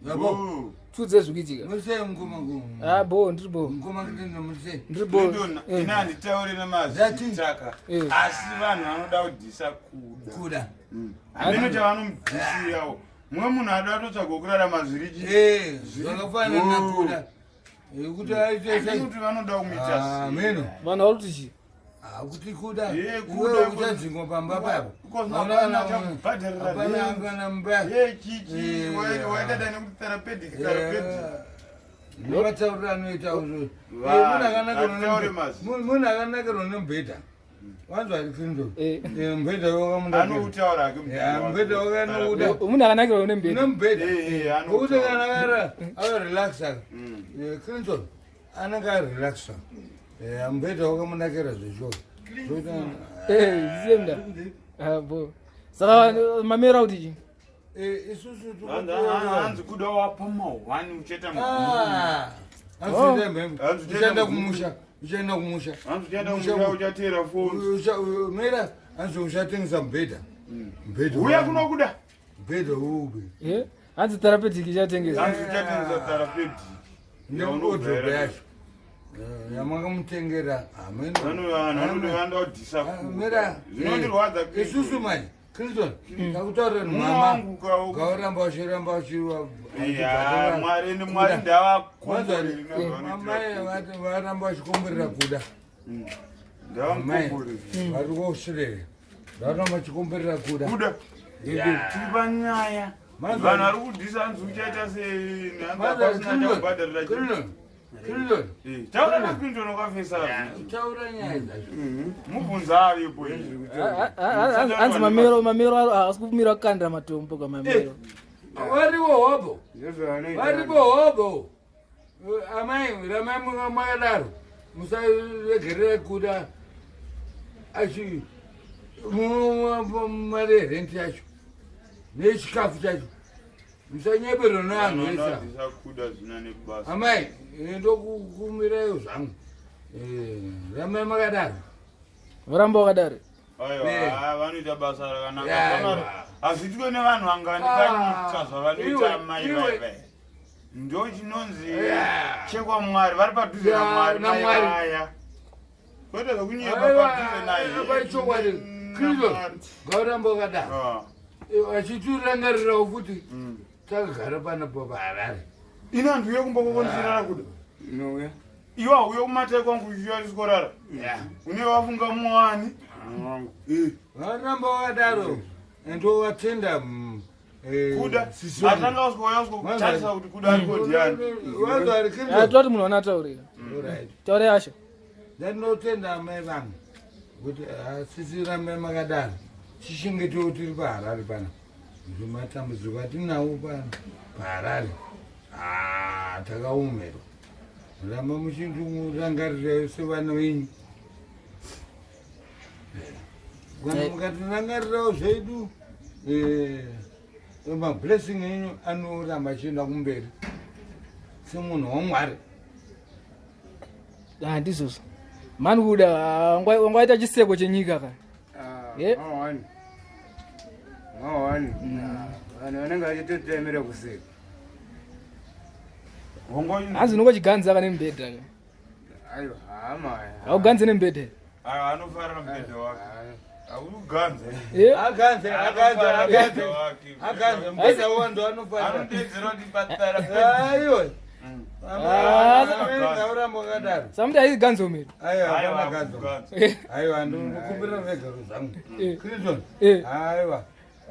Yabo. Tudze zvikuitika. Musei mukoma mukoma. Ah bo ndiri bo. Mukoma kitenda musei. Ndiri bo. Ini handitaure nemazitaka. Asi vanhu vanoda kudhisa kuda. Kuda. Hameno chavanomudhisirawo. Mumwe munhu ada atotsvaga kurarama zviri chi. Eh, zvakafanana nakuda. Kuti aite sei? Kuti vanoda kumuita sei? Hameno. Vanhu vari kuti chii? Kuti kuda. Eh, Kuda uchadzingwa pamba papo. Hapana kana mba. Eh, chichi waita nekuti therapeutic therapeutic. Ndovataurira anoita kuti munhu akanakirwa nemubhedha. Wanzwa Clinton? Mubhedha wakamunakira. Mubhedha wakanokuda. Munhu akanakirwa nemubhedha. Nemubhedha. Ngokuti kana akara akarelaxa. Clinton anenge arelaxa. Mubhedha wakamunakira zveshuwa. Zisenda. Bo. Saka mamera kuti chii? Isusu hanzi kuda wapa mahwani uchaita uchaenda kumusha uchaenda kumusha uchaenda kumusha uchateera foni mera hanzi uchatengesa mubhedha mubhedha uya kunokuda mubhedha upi hanzi therapeutic ichatengesa hanzi uchatengesa therapeutic neodrobe yacho yamakamutengera hamenomera zvinondirwadza isusu manje Clinton, ndakutaurira mama gauramba uchiramba uchiwamwari mwari ndavakomai varamba vachikomborera kuda mai vari kuaustralia varamba vachikomborera kuda kuda tiri panyaya vanhu vari kudhisa hanzi uchaita seinhakubhadharira taura naClinton wakafesa taura nyaya dzacho mubvunza aripo hanzi mamero mamero haasi kumira kukandira matombo kamamero varipo hobo varipo hobo amai ramai makadaro musaregerera kuda achi mari yerenti yacho nechikafu chacho musanyeberwa nevanhu vese amai ndokukumirayo zvangu ramai makadaro voramba wakadaro aiwa vanoita basa rakanaka hazviitwe nevanhu vangani panyika zvavanoita amai vaiva ndo chinonzi chekwa mwari vari padhuze namwari mai vaya kwete zvekunyepa padhuze naye chokwadi kristo ngauramba wakadaro vachitirangarirawo futi takagara panapo paharare ini handiuye kumba kwako ndichirara kuda Inouya. iwe hauye kumatai kwangu uchiuya ndisikorara une wafunga muwani Wangu. varamba wakadaro ndovatenda kuda atanga usikuuya usikutarisa kuti kuda ariko ndiani toti munhu anataurira taure asha ndinotenda amai vangu kuti sisi rambai makadaro chichengetewo tiri paharare pana matambudziko atinawo pano paharare takaomerwa ramba muchindirangarirayo sevana venyu kana mukatirangarirawo zvedu mablessing enyu anoramba achienda kumberi semunhu wamwari ndizvozvo mani kuda wangaita chiseko chenyika ka Mawani. Mawani. Vanhu vanenge vachitotemera kuseka. Hanzi unongochiganza ka nemubhedha ka. Aiwa, hama. Hauganze nemubhedha. Aiwa, anofarira mubhedha wake. Auganze. Aganze, aganze, aganze. Aganze, mubhedha wando anofarira. Anotedzera kuti patara. Aiwa. Auramba wakadaro. Samuti haiganzo miri. Aiwa, hapana ganzo. Aiwa, ndinokumbira regaro zvangu. Clinton. Aiwa.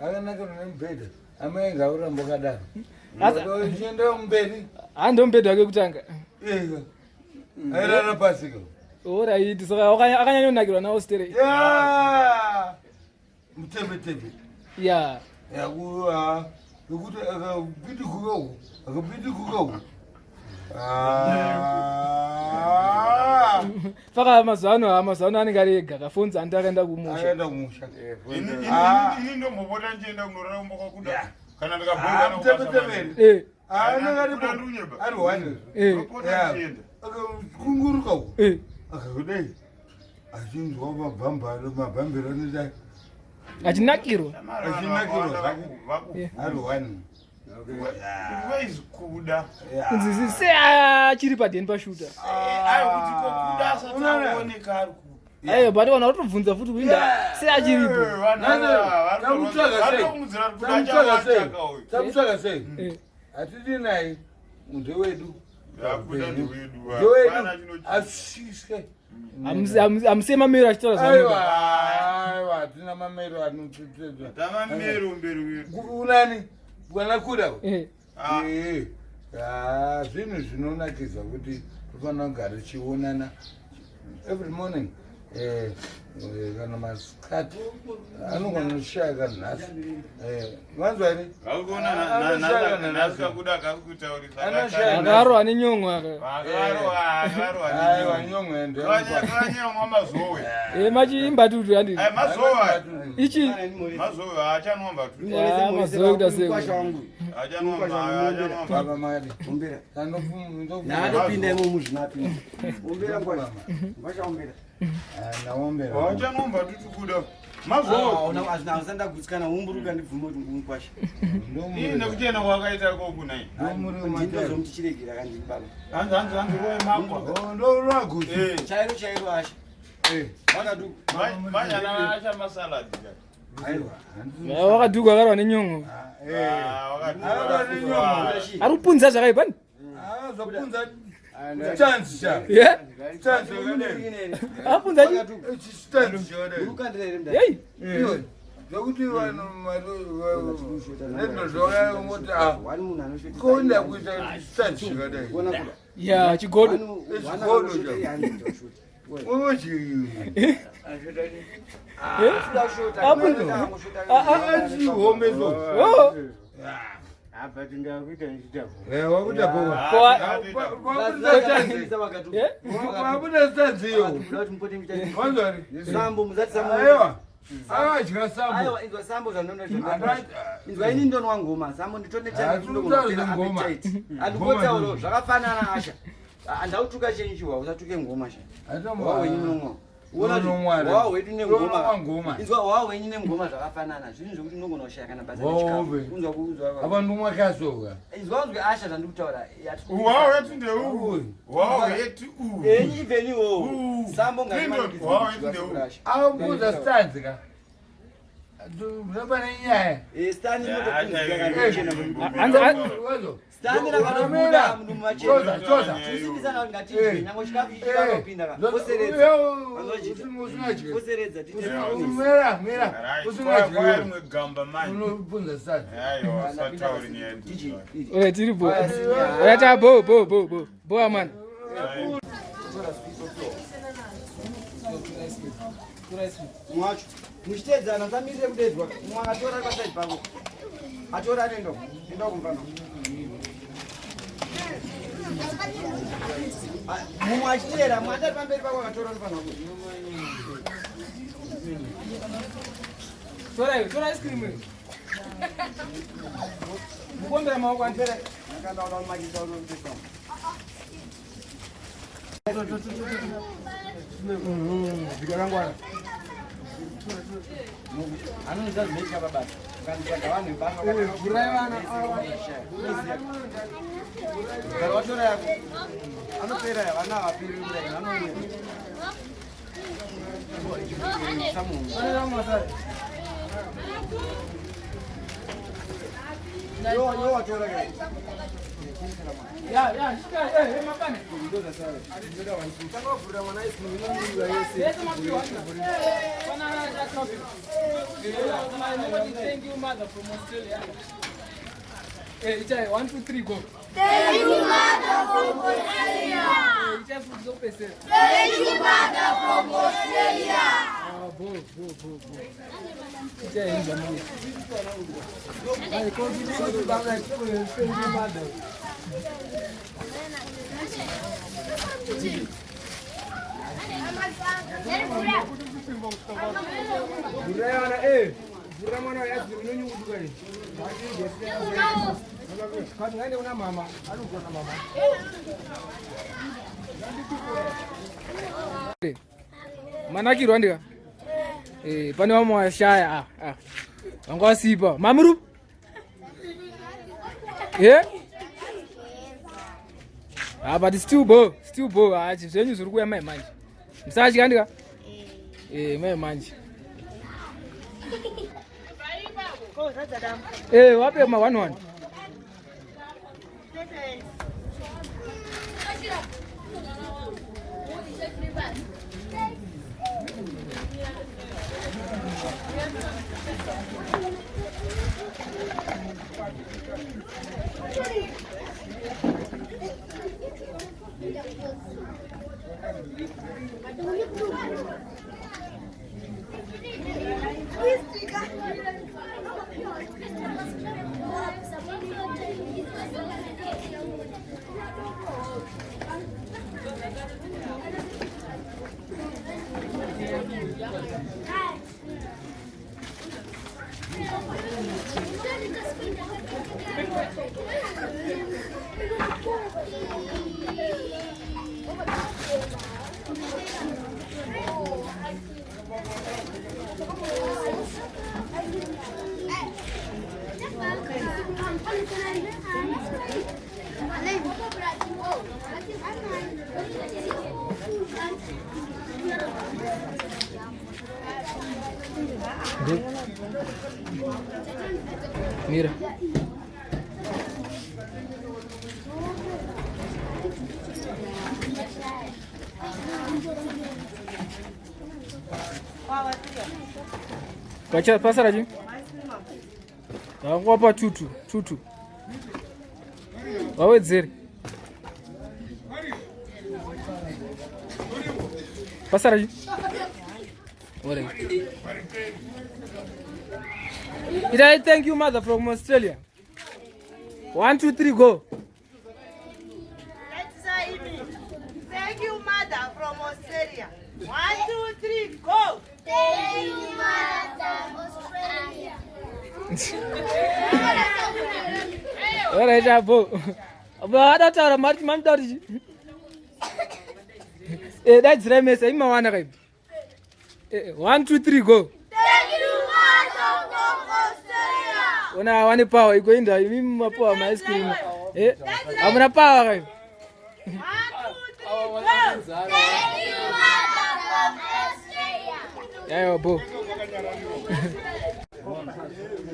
Akanaka nemubhedha. Amai ngauramba wakadaro. Uchienda mberi. Hando mubhedha wake kutanga. Airara pasi ka. Alright, saka akanyanyonakirwa nawo stereki. Yeah. Mutembe-tembe. Yeah. Yakuwa yokuti akapitikuka uku, akapitikuka uku. Faka mazuva ano, mazuva ano anenge ari ega kafonzi andi akaenda kumusha. Akaenda kumusha. Ini ndombopota ndichienda kunorara kumba kwakuda. Kana ndikabhoka mutembe-tembe. Eh. Anenge aripo. Ari one. Eh. Akakunguruka uku. Eh. Akakudai. Achinzwa mabhambano, mabhambiro anoita. Achinakirwa. Achinakirwa zvake. Ari one. Where is Kuda? Kunzi se achiri padeni pashuta. Ayo kuti ko Kuda asati aoneka ari kupi? Aiwa, but vanhu vatobvunza futi kuinda se achiripo. Tamutsvaga sei? Tamutsvaga sei? Hatidi naye ndewedu. Ndewedu. Asiswe. Hamusiye mamiro achitaura zvaanoda. Aiwa, hatina mamiro anotitedza. Tamamiro mberi wedu. Unani? Bwana Kuda. Eh. Ah, zvinhu zvinonakidza kuti tofanira kugara tichionana every morning eh, eh, kana masikati anogona kushaya kana nhasi eh, vanzwa here akarohwa nenyongo aiwa nyongo endekanyongo mazowe machi imbatutu handi ichi mazowe achanwa mbatutu mazowe kuita sei baba mari Ndakatopinda imomo zvinapinda. Ombera ngwasha. Ngwasha ombera. Ndaombera. Wachanomba tutukuda. Mazowe. Ah, azvina usanda kugutsikana umburuka ndibvume kuti ngumukwasha. Ii nekuchena kwakaita koku nai. Ndinozomuti chiregera kandini baba. Hanzi hanzi hanzi roe makwa. Oh, ndo rwaguti. Eh. Chairo chairo asha. Eh. Wakaduka. Manyana acha masalad. Aiwa. Wakaduka akarwa nenyongo. Eh. Ari kupunza zvakaipa ni? Akazopunza chance cha. Yeah. Chance yakadai. Apunza chi? Chance chakadai. Urukandira here mdara? Yei. Iwe. Zvokuti vanhu nezvozvaungoti a Wani munhu anoshotesa. kuenda kuita chance chakadai. Kuona kuda. Ya, chigodo. Chigodo cha. Unochi. Achihomeso. Oh. Apa tingakuita ndichitapo. Eh, wakuita bhowa. Eh? Wabuda stanzi iyo. Wanzwari? Sambo muzati sambo. Aiwa. Akadya sambo. Aiwa inzwa sambo zvandinoda Inzwa ini ndonwa ngoma sambo nditone Hatitauri ngoma. Andikotsauro zvakafanana asha. Andautuka chenchiwa usatuke ngoma sha. Wawenyu munonwa. Wawa wedu Unonwa nengoma. ngoma. Inzwa wawa wenyu nengoma zvakafanana. Zvinhu zvekuti unogona kushaya kana basa Wawa rechikafu. we. Unzwa kuunzwa. Apa ndumwa kasoka. Inzwa unzwe asha zvandikutaura. Wawo wetu ndeuwu. Wawo wetu uwu. Enyi ibveni iwowo. Uwu. Sambo Lindo, wawo wetu ndeuwu. Abuda stanzi ka. Zvapane nyaya. Stani Ya, inotokunzika Hanzi Wazo. Stani rakatobuda munhu mumachena. Choza, choza. Tusimbisana kuti ngatidye nyange chikafu ichi chakapinda ka. Foseredza. Usingadyi. Foseredza tite. Mera, mera. Right. Kwaya Usingadyi. rimwe gamba manje. Unopunza stanzi. Aiwa, usatauri nyaya idzi. Oya tiri bo. Oya ta bo bo bo bo. Bo amana. Mwacho. Muchiteedzana musamirire kudeedzwa. Mumwe akatora ari pasaidi pako. Atora anoenda uko. Enda uko mufana. Mumwe achiteera, mumwe atari pamberi pako akatora anofanira kuda. Tora iwe, tora ice cream iwe. Mukombera maoko andipera. Akanda uda kumakisa unotesa. Anoita zvinoitika pabasa. Ukanditsvaga vanhu vebasa Gara watora yako. Anopera ya vana havaperi kudai vanouya. Yo yo watora kai. Ya, ya, shika, eh, eh, mapane. Yese mapiwa. Pana Thank you mother from Australia. Eh, ichai 1 2 3 go. Thank you, mother from Australia. Eh, ichai futi zopesera. Thank you, mother from Australia. Ah, bo bo bo bo. Ichai inza mwana. Ai, ko ko baba thank you mother. Manakirwa ndika. Eh, pane vamwe vashaya ah ah. Vanga vasipa. Mamiru. Yeah? Ah, but still bo, still bo. Ah, zvenyu zviri kuuya mai manje. Musatya ndika? Eh, mai manje. Eh, wape ma 1 1. Mira. Pacha pasara chi? Ndakupa tutu, tutu. Wawedzere. Pasara chi? Alright. Itai thank you mother from Australia. 1 2 3 go. Thank you mother from Australia. 1 2 3 go. Thank you mother from Australia. Alright abo. Vada taura mari manoda kuti chi? Eh daidzirai mese imawana kaipi. Eh 1 2 3 go. Thank you mother from Australia. Ona wane power iko inda imi mapower ma ice cream. Eh hamuna power kaipi. 1 2 3 go. Thank you mother from Australia. Aiwa bo.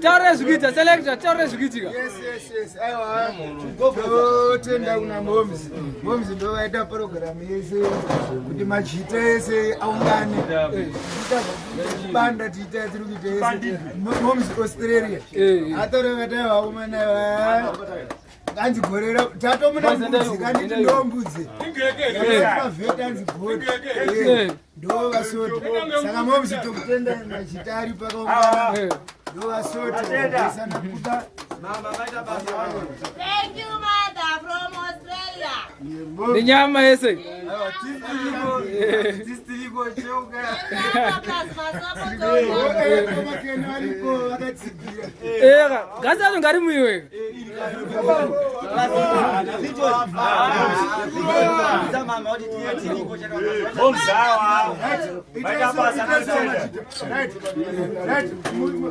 Taura zvikuita selector taura zvikuitika. Yes, yes, yes. Aiwa. Totenda kuna moms. Moms ndo vaita program yese kuti majita ese aungane. Tiita banda tiita tiri kuita yese. Moms Australia. Atore vatai vaumana va. Anzi gore ra tatomuna mbudzi kanditi ndo mbudzi. Mavheta anzi gore. Ndo vasoti. Saka moms tokutenda majita ari pakaungana. Ndo vasoti. Sana kuda. Thank you mother from Australia. Nenyama yese. Tistiriko cheuka. Plus masapo Makeni variko vakatsigira. Eka, gasi acho ngarimuiwe.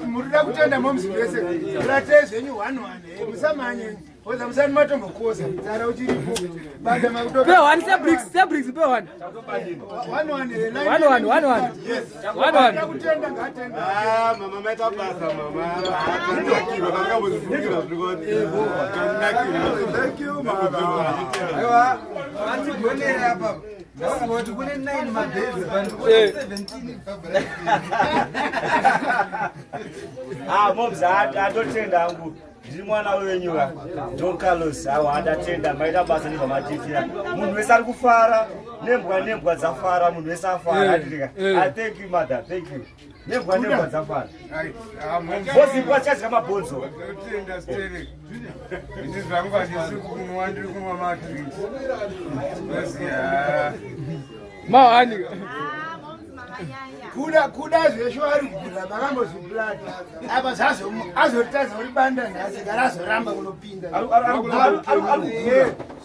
Murida kutenda moms vese. Ratei zvenyu one one. Musamanye. Oza musani matombokosa. Tsara uchiripo. Bada makuto. Pe one sebricks, sebricks pe one. One one. One one, one one. Yes. One one. Murida kutenda ngatenda. Ah, mama maita basa mama. Akanakirwa kangambozvifungira zviri kuti kanakirwa. Thank you mama. Aiwa, vatigonera apa. Ndakangoti kune 9 mabhebhi but kune 17 Ah, moms, atotenda hangu. Ndiri mwana wenyu ka. Don Carlos, awa adatenda maita basa nezvamatiitira. Munhu wese ari kufara, nembwa nembwa dzafara, munhu wese afara. Atirika. Ah, thank you mother, thank you. Nembwa nembwa dzafara. Bosi mbwa chadya mabhonzo. Ndotenda sterek. Ini zvangu handisi kunwa ndiri kunwa madrinks. Basi haa. Mawani. Kuda kuda zvesho ari kugura makambozviplata. Apa zvazo azotadza uri banda nhasi kana azoramba kunopinda.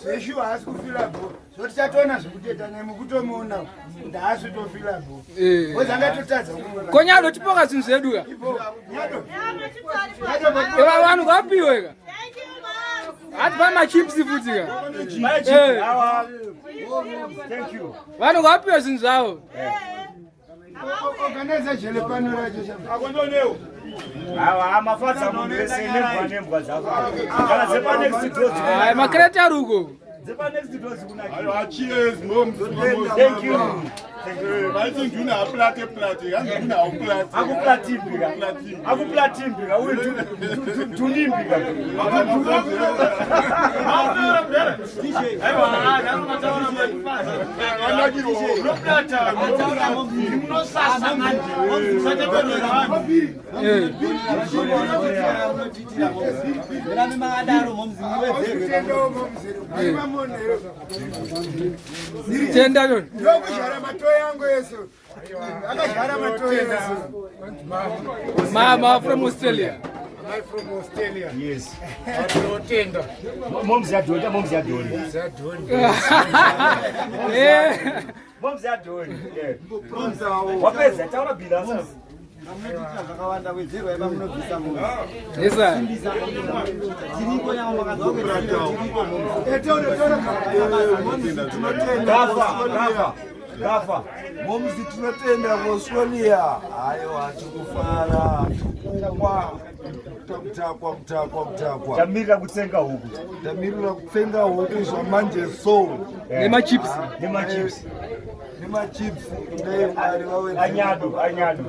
Zvesho haasi kufila bho. Zvoti chatoona zvekuteta naye mukutomuona ndaasi tofila bho. Oza angatotadza kuona. Konyado tipoka zvinhu zvedu ka. Ipo. Nyado. Eva vanhu ngapiwe ka. Thank you mom. Hati pane machips futi ka. Eh. Thank you. Vanhu vapiwe zvinhu zvavo. Organizer jele pano racho. Akondonewo. Awa mafadza munhu wese nembwa nembwa dzafara. Kana dzepa next door Hayi makreti ari uko. Dzepa next door dzikunakira. Aiwa, cheers moms. Thank you. Vaiti nduna aplate plate, hanzi nduna hauplate. Akuplatimbika. Akuplatimbika uyu ndunimbika. Tenda lona. Ndokuzhara matoyi angu ese. Akazhara matoyi ese. Mama from Australia. Mai from Australia. Yes. Tinotenda. Moms ya Doni, moms ya Doni. Eh. Moms ya Doni. Wapedza taura bila sasa. Munotiitira zvakawanda wedzerwai pamunobvisa munhu. Yes sir. Tiriko nyangwe makanzwa kuita tiriko munhu. Gafa, gafa. Gafa. Momzi tinotenda kuAustralia. Aiwa tikufara, tikumwa. Kutakwa kutakwa kutakwa. Tamirira kutsenga huku. Tamirira kutsenga huku zvamanje so. Nemachips. Nemachips. Nemachips. Dai Mwari vawedzere. Anyado, anyado.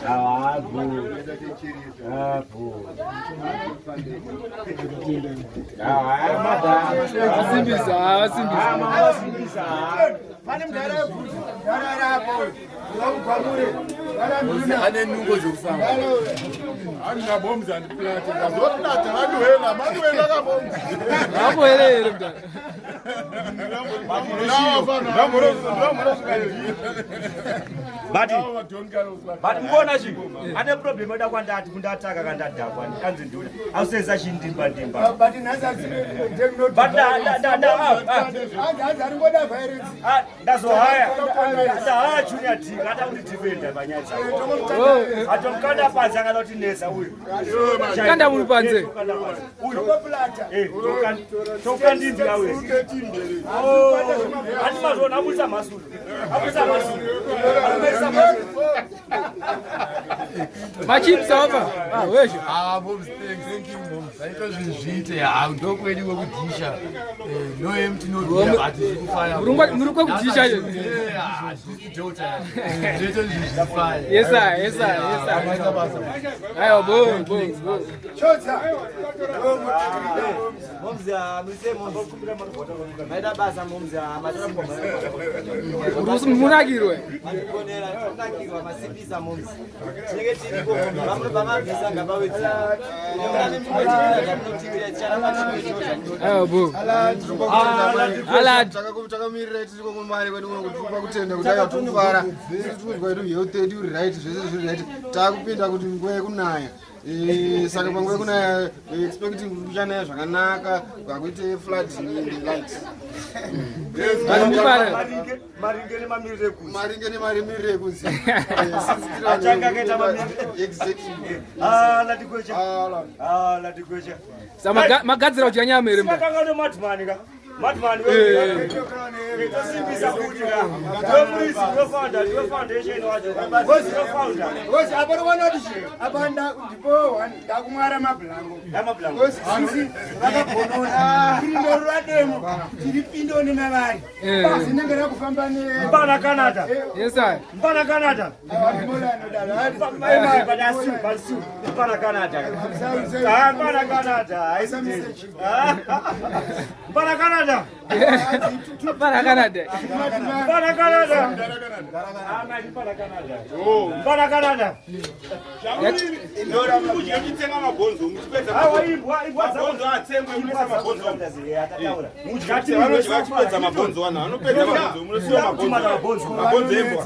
Abu. Abu. Vasimbisa, vasimbisa. Vasimbisa. Pane mudhara webvudzi, mudhara ari apo. Vamugwamure. Mudhara nduna. Ane nungo dzekufamba. Handina bombs handiplate. Ndazoplata vanduhela, manuhela kabombs. Hapo here here mudhara. But but muona chi ane problem yoda kwandati kundataka kandadhakwa anzi nduna ausenza chindimba ndimba But nhasi asi But da Hanzi aringoda violence. ndazohaya ndahaya junior d ata kuti defender panyaya dzako atomukanda panze akada kuti nesa uyu Kanda munhu panze. uyu tokandimbira uyu handi mazvona abudisa mhasuru abudisa mhasuru abudisa mhasuru Machips apa. Ah, weshe. Ah, moms, thanks, thank you, moms. Vaita zvinhu zviite, ah, ndokwedu kwekudhisha. Eh, no empty, no beer, but zviri kufaya. Muri kwekudhisha iyo. Eh, ah, zvisi delta. Zvinoita zvinhu zvifaya. Yes sir, yes sir, yes sir. Maita basa. Aiwa, bo, bo, bo. Chotsa. Momzi amise momzi. Maita basa momzi matara Munakirwe. Mandigonera tinakirwa masipisa momzi. Tinenge tiriko momzi vamunobva mabvisa ngapawedzera. Murambe munotiitira zvamunotiitira ticharamba tichiita zvamunotiitira. Aiwa, bo. Alad. Takamirira tiri kumari kwedu kuno kuti kutenda kuti aiwa tikufara. Tiri kwedu health yedu iri right, zvese zviri right. Takupinda kuti nguva yekunaya. Saka panguva yekunaya we expecting kuti kuchanaya zvakanaka, kakuite flood in the likes. Maringe nemamiriro ekunze. Maringe nemamiriro ekunze. Achanga akaita mamiriro. Exactly. Ah, latigwecha. Ah, latigwecha. Sa magadzira kudya nyama here mudhara. Sikakanga nomadhimani ka. Madhimani Eh. tosimbisa kuti ka. Ndiwe ndiwe founder, ndiwe foundation wacho. Ndiwe founder. Ngozi apa rikuona kuti chii? Apa ndipo ndakumwara mabhulango. Mabhulango. Ngozi sisi vakabhonona. Tiri ndorura demo. Tiri pindo nemavari. Eh. Basi inenge rakufamba ne Mpana Canada. Yes sir. Mpana Canada. But asu, but asu. Mpana Canada. Ah, Mpana Canada. Haisi Mpana Canada. Mpana Canada. Mpana Canada. Ah, Mpana Canada. Mpana Canada. Kudya chitsenga mabhonzo muchipedza Awa imbwa, imbwa mabhonzo atsengwe munoisa mabhonzo. Mudya Vanodya vachipedza mabhonzo vanhu vanopedza mabhonzo munosiya mabhonzo. Mabhonzo embwa.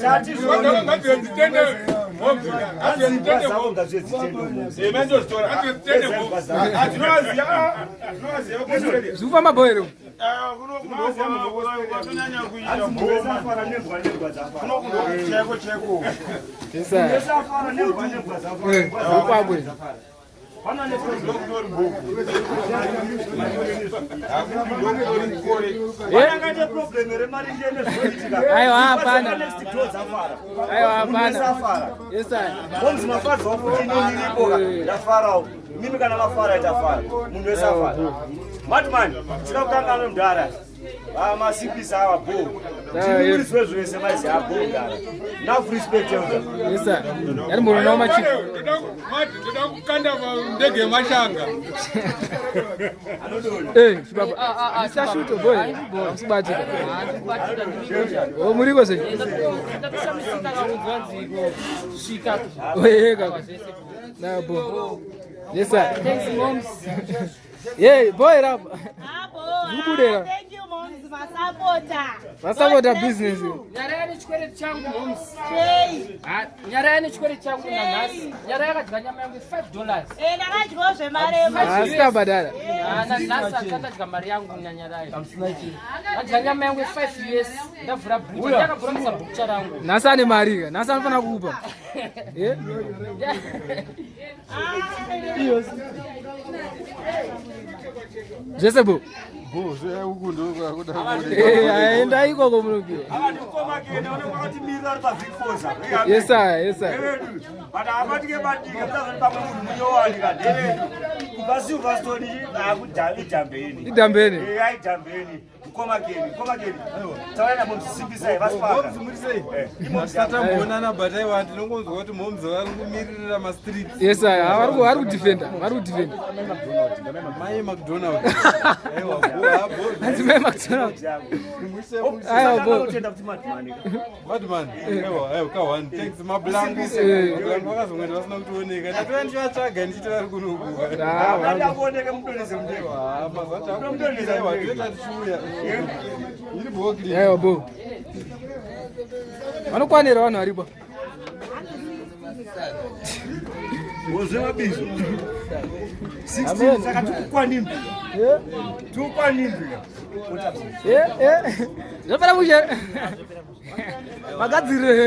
Zviri kufamba bo here. Yes sir. Eh, ukwabwe. Aiwa, hapana. Aiwa, hapana. Yes, sir. Moms mafadzwa futi ini ndiripo ka ndafarawo mimi kana mafara itafara munhu wese afara madman sina kukangana mudhara masipisa awa bo ndimimuriswe zvese maizi abo mudhara enough respect elder. Yes, sir. Yarimbononawo machief. Ndoda kukanda ndege yemashanga. Eh, chibaba. Mr. Shuto boy. Hamusibatika. Oh, muriko sei? Svika. Oyeka. Na bo. Yes, sir. Thanks, moms. Yeah, boy rap. Zikubudera. Thank you, moms. Masapota. Masapota business. Nyaraya nechikwereti changu moms. Chei. Ah, nyaraya nechikwereti changu nanhasi. Nyaraya yakadya nyama yangu $5. Eh, ndakadyawo zvemarema. Ah, sitabhadhara. Ah, nanhasi handisati mari yangu nanyaraya. Ndadya nyama yangu 5 US. Ndavhura bhucha. Ndakabhura bhucha rangu. Nhasi ane mari ka. Nhasi anofanira kukupa. Eh? Zvese bo. Bo, zve uku ndokwakuda. Eh, enda ikoko munopiwa. Yes, sir. Yes, sir. But abatike batike mutazoti pamwe munhu munyowani ndevedu kubva Silverstone akudhambeni. Idhambeni. Aidhambeni mkomakeni mkomakeni taurai namomzisimbisai vasipaka. Tatamboonana but aiwa ndinongonzwa kuti moms vari kumiririra mastreets. Yes, sir. Vari ku- vari kudefenda. Vari kudefenda. Mai McDonald. Aiwa, bo, ha, bo. Hanzi mai McDonald. Aiwa, bo. Madman. Aiwa, aiwa, ka one. Thanks mablangu. Eh. Mablangu vakazongoenda vasina kutioneka. Ndatouya ndichivatsvaga ndichiti vari kunoku. Ah, vari kuoneka mudonheze mudenge. Aiwa, mazuva takuita aiwa, toita tichiuya. Iri bo clip. Aiwa, bo. Vanokwanira vanhu varipo. Wozve mabizo. Amen. 16 saka tikukwanimbi. Tikukwanimbi. Eh, eh. Zvapera mushe. Magadzirire.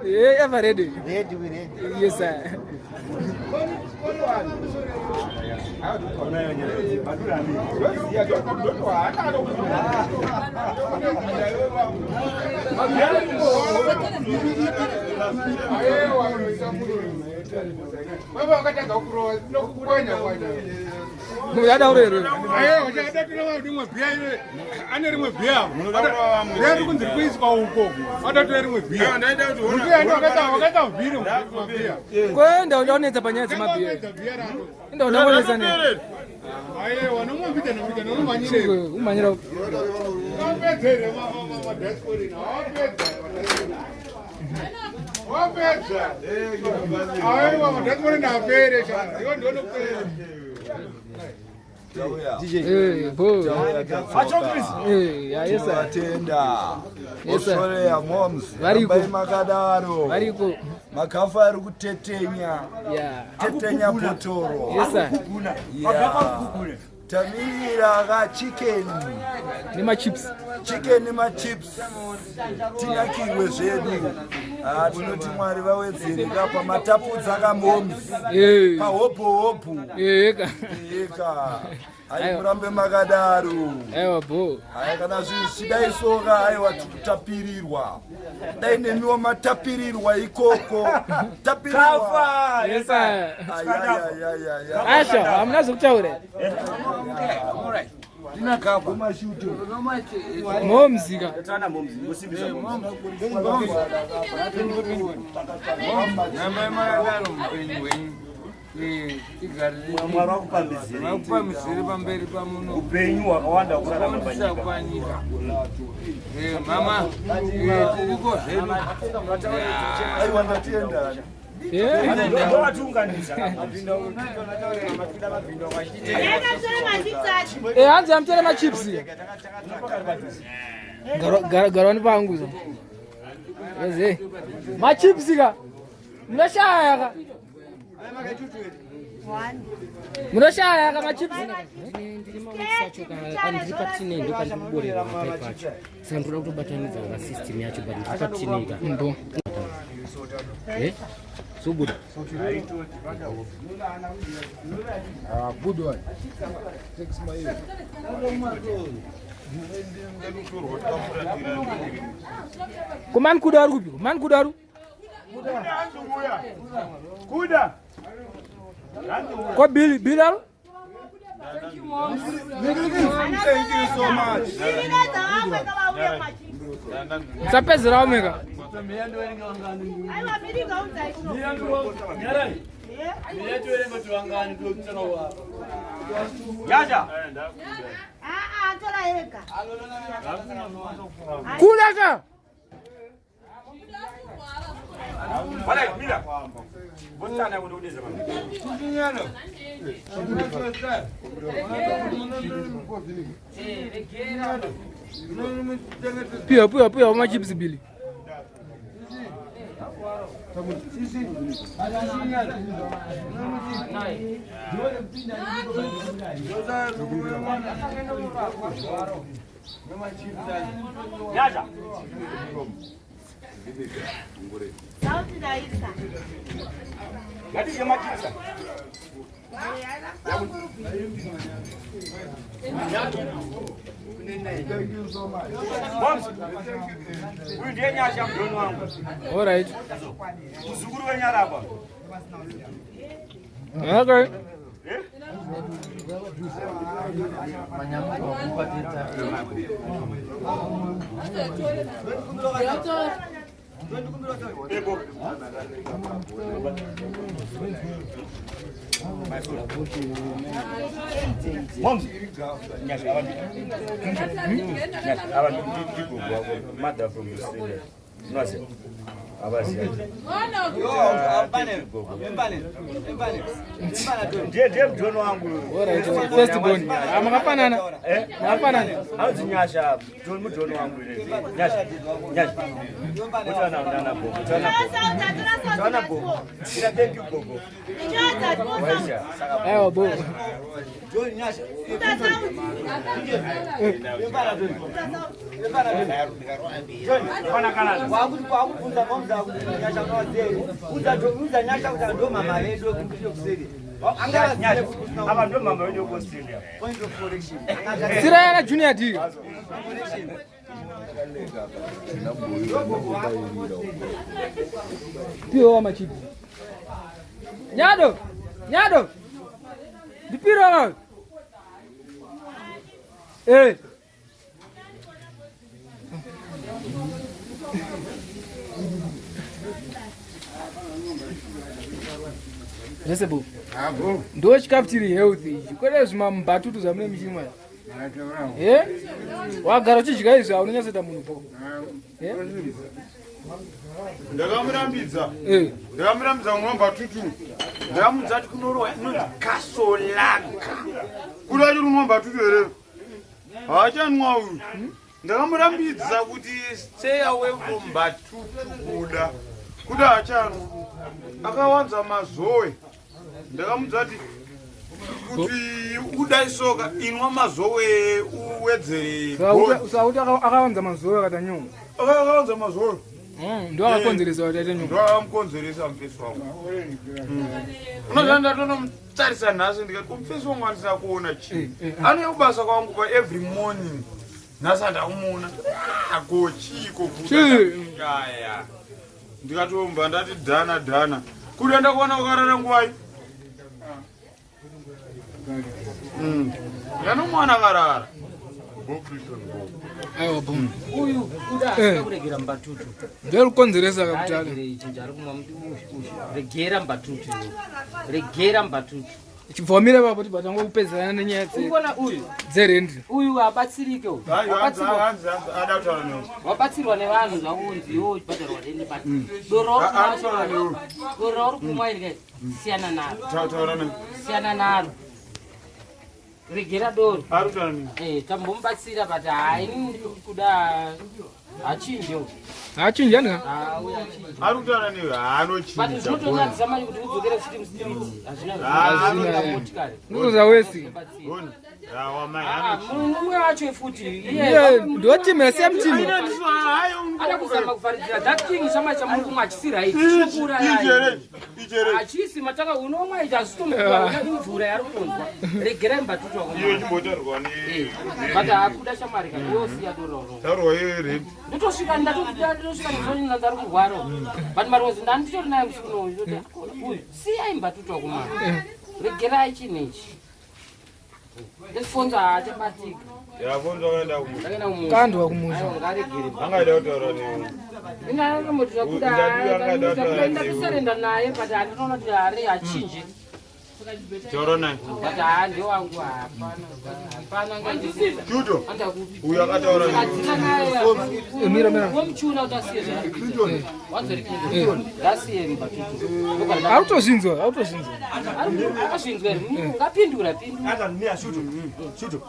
Eh, ever ready. Ready, we ready. Yes, sir. Baba wakatanga kurova nokukwenya kwanya. Yada urero. Aiwa, chakada kurova rimwe bhiya ire. Ane rimwe bhiya. Bhiya riri kunzi kuiswa uko. Wadatora rimwe bhiya. Mukuya wakaita vhiri mabhiya. Kwenda uchaonetsa panyaya dzemabhiya. Enda uchaonetsa ne. Aiwa, nomupita nomupita nomumhanyire. Umhanyira. Wapedza here madiaspora? Wapedza. Wapedza. Aiwa, madiaspora ndapere sha. Iwe ndonopera. Eh, bo. Eh, ya, yes, sir. Tinotenda. Yes, sir. Australia moms. Variko. Rambai makadaro. Variko. Makafa ari kutetenya. Yeah. Tetenya bhotoro. Yes, sir. Yeah. Tamirira ka chicken. Nemachips. Chicken nemachips. Tinakirwe zvedu. Ah, tinoti Mwari vawedzere ka pamatapudza ka moms. Eh. Pahopo hopo. Eh, ka. Eka. Ai murambe makadaro. Aiwa bo. Haya kana zvinhu zvichidaisoka aiwa tikutapirirwa. Dai nemiwo matapirirwa ikoko. Tapirirwa. Yes, sir. Ayayayaya. Asha, hamuna zvekutaura. Momzika. Namai makadaro mupenyu hwenyu. Mwari vakupambidzire. Vakupambidzire pamberi pamuno. Upenyu hwakawanda hwekurarama Hwakawandisa panyika. panyika. Eh, mama, eh, tiriko zvedu. Aiwa ndatenda. Ndovatiunganidza. Eh, hanzi amutere machips. Garwani pangu zo. Eze. Machips ka. Munoshaya ka. Munoshaya ka machips. Ndiri patine ndo pandiri kuborera mapaipi acho saka ndoda kutobatanidza ka system yacho but ndiri patine ka. Mbo. Eh? Subuda. Ah, good one. Thanks my ear. Kumani kudaru kupi? Kumani kudaru? Kuda. Kwa Billy, Billy aro? Thank you so much. Musapedzera omega. Nyasha. Kuda ka. Wala mira. Botana kundodeza mama. Piwa piwa piwa machips Billy. Nyasha. Ngatidye machipsa. Thank you so much. Moms. Uyu ndiye Nyasha mudoni wangu. All right. Muzukuru wenyarapa. Okay. Eh? Ego. Moms. Nyasha ava Nyasha ava ndigogo wako mother from Australia. Unoziva? Avaziva. Ndiye ndiye mudoni wangu. All right. First born. Ah, makafanana. Eh? Makafanana. Anonzi Nyasha, mudoni mudoni wangu. Nyasha. Nyasha. Mutana ndana gogo. Mutana gogo. Mutana gogo. Ira thank you gogo. Waisha. Saka Aiwa bo. Wakubvunza momza kuti nyasha unowaziva udza nyasha kuti ndo mama vedu vekukuseri Nyasha. Ava ndo mama wedu wekuAustralia. Point of correction. Sira yana Junior D. Piwa machips. Nyado. Nyado. Ndipiro ka. Eh. Zvese bo. Ndo chikafu chiri healthy ichi. Kwete zvimambatutu zvamune muchimwa. Eh? Wagara uchidya izvi haunonyatsoita munhu bo. Eh? Ndakamurambidza. Eh. Ndakamurambidza kunwa mbatutu. Ndakamudza kuti kunorowa inonzi kasolaga. Kuda achiri kunwa mbatutu here? Haachanwa uyu. Ndakamurambidza kuti stay away from mbatutu kuda. Kuda haachanwa. Akawanza mazowe. Ndakamudza kuti kuti udai soka inwa mazowe uwedzere body. Sauti akawanza mazuva akata nyongo. Akawanza mazowe. Ndo akakonzeresa kuti aite nyongo. Ndo akamukonzeresa mufesi wangu. Unoziva ndatonomutarisa nhasi ndikati kumufesi wangu andisina kuona chii. Anouya kubasa kwangu pa every morning. Nhasi handakumuona. Ah, ko chiiko Chii? kuda. Ndikatomba ndati dhana dhana. Kuda ndakuona ukarara nguvai? Ndikanomwana akarara. Aiwa bo. Uyu kuda Eh. asina kuregera mbatutu. Ndorukonzeresa kakutale. Aregere ichi ari kumwa muti uyu, uyu. Regera mbatutu. iwe. Regera mbatutu. Chibvomira papo tibva tangokupedzerana nenyaya Urikuona uyu? dzerendi. Uyu habatsirike uyu. Wabatsirwa- Hanzi ada kutaura newe. Wabatsirwa nevanhu zvakunzi iwe uchibhadharwa rende but doro Ah, ah, taura newe. doro rauri kumwa iri kai siyana naro. Taura newe. Siyana naro. Regera doro. Ari kutaura newe. Eh, tambomubatsira but hayi kuda hachinje uyu. Hachinje ani ka? Ah, uyu hachinje. Ari kutaura newe. But Haanochinja. zvinotonyadzisa manje kuti udzokere futi mustreet. Hazvina Hazvina, hazvina eh. motikari. Ndozvawesi. Ona. Mumwe wacho futi. Ndo team ya same team. Ada kuzama kuvharidzira that thing chama chamuri kumwa hachisi right. Chinokuuraya. Hachisi mataka unomwa ichi hazvitomukura imvura yari kutonzwa. Regerai mbatutu wako. Iyo chimbotarwa ne. But hakuda shamwari ka yosiya doro. Tarwa iyo red. Ndotosvika ndatosvika ndizonina ndari kurwara. But marozi ndanditori naye musi unoyu ndoti uyu siyai mbatutu wako mwana. Regerai chinhu ichi. Fonzo haachabatika. Ya Fonzo akaenda kumusha. Kandwa kumusha. Ngaregere. Angaida kutaura newe. Ina akambotora kuda ndakuserenda naye but handinoona kuti hari hachinje. Taura naye. But haa ndewangu hapana. Hapana ngaandisiza. Chuto. Uyu akataura newe. Mira mira. Womuchuna kuti asiye zvaari kuita. Wanzori Clinton. Ngasiye mbatutu. Autozvinzwa, autozvinzwa. Akazvinzwa here? Ngapindura pindura. Ata mira shuto. Shuto.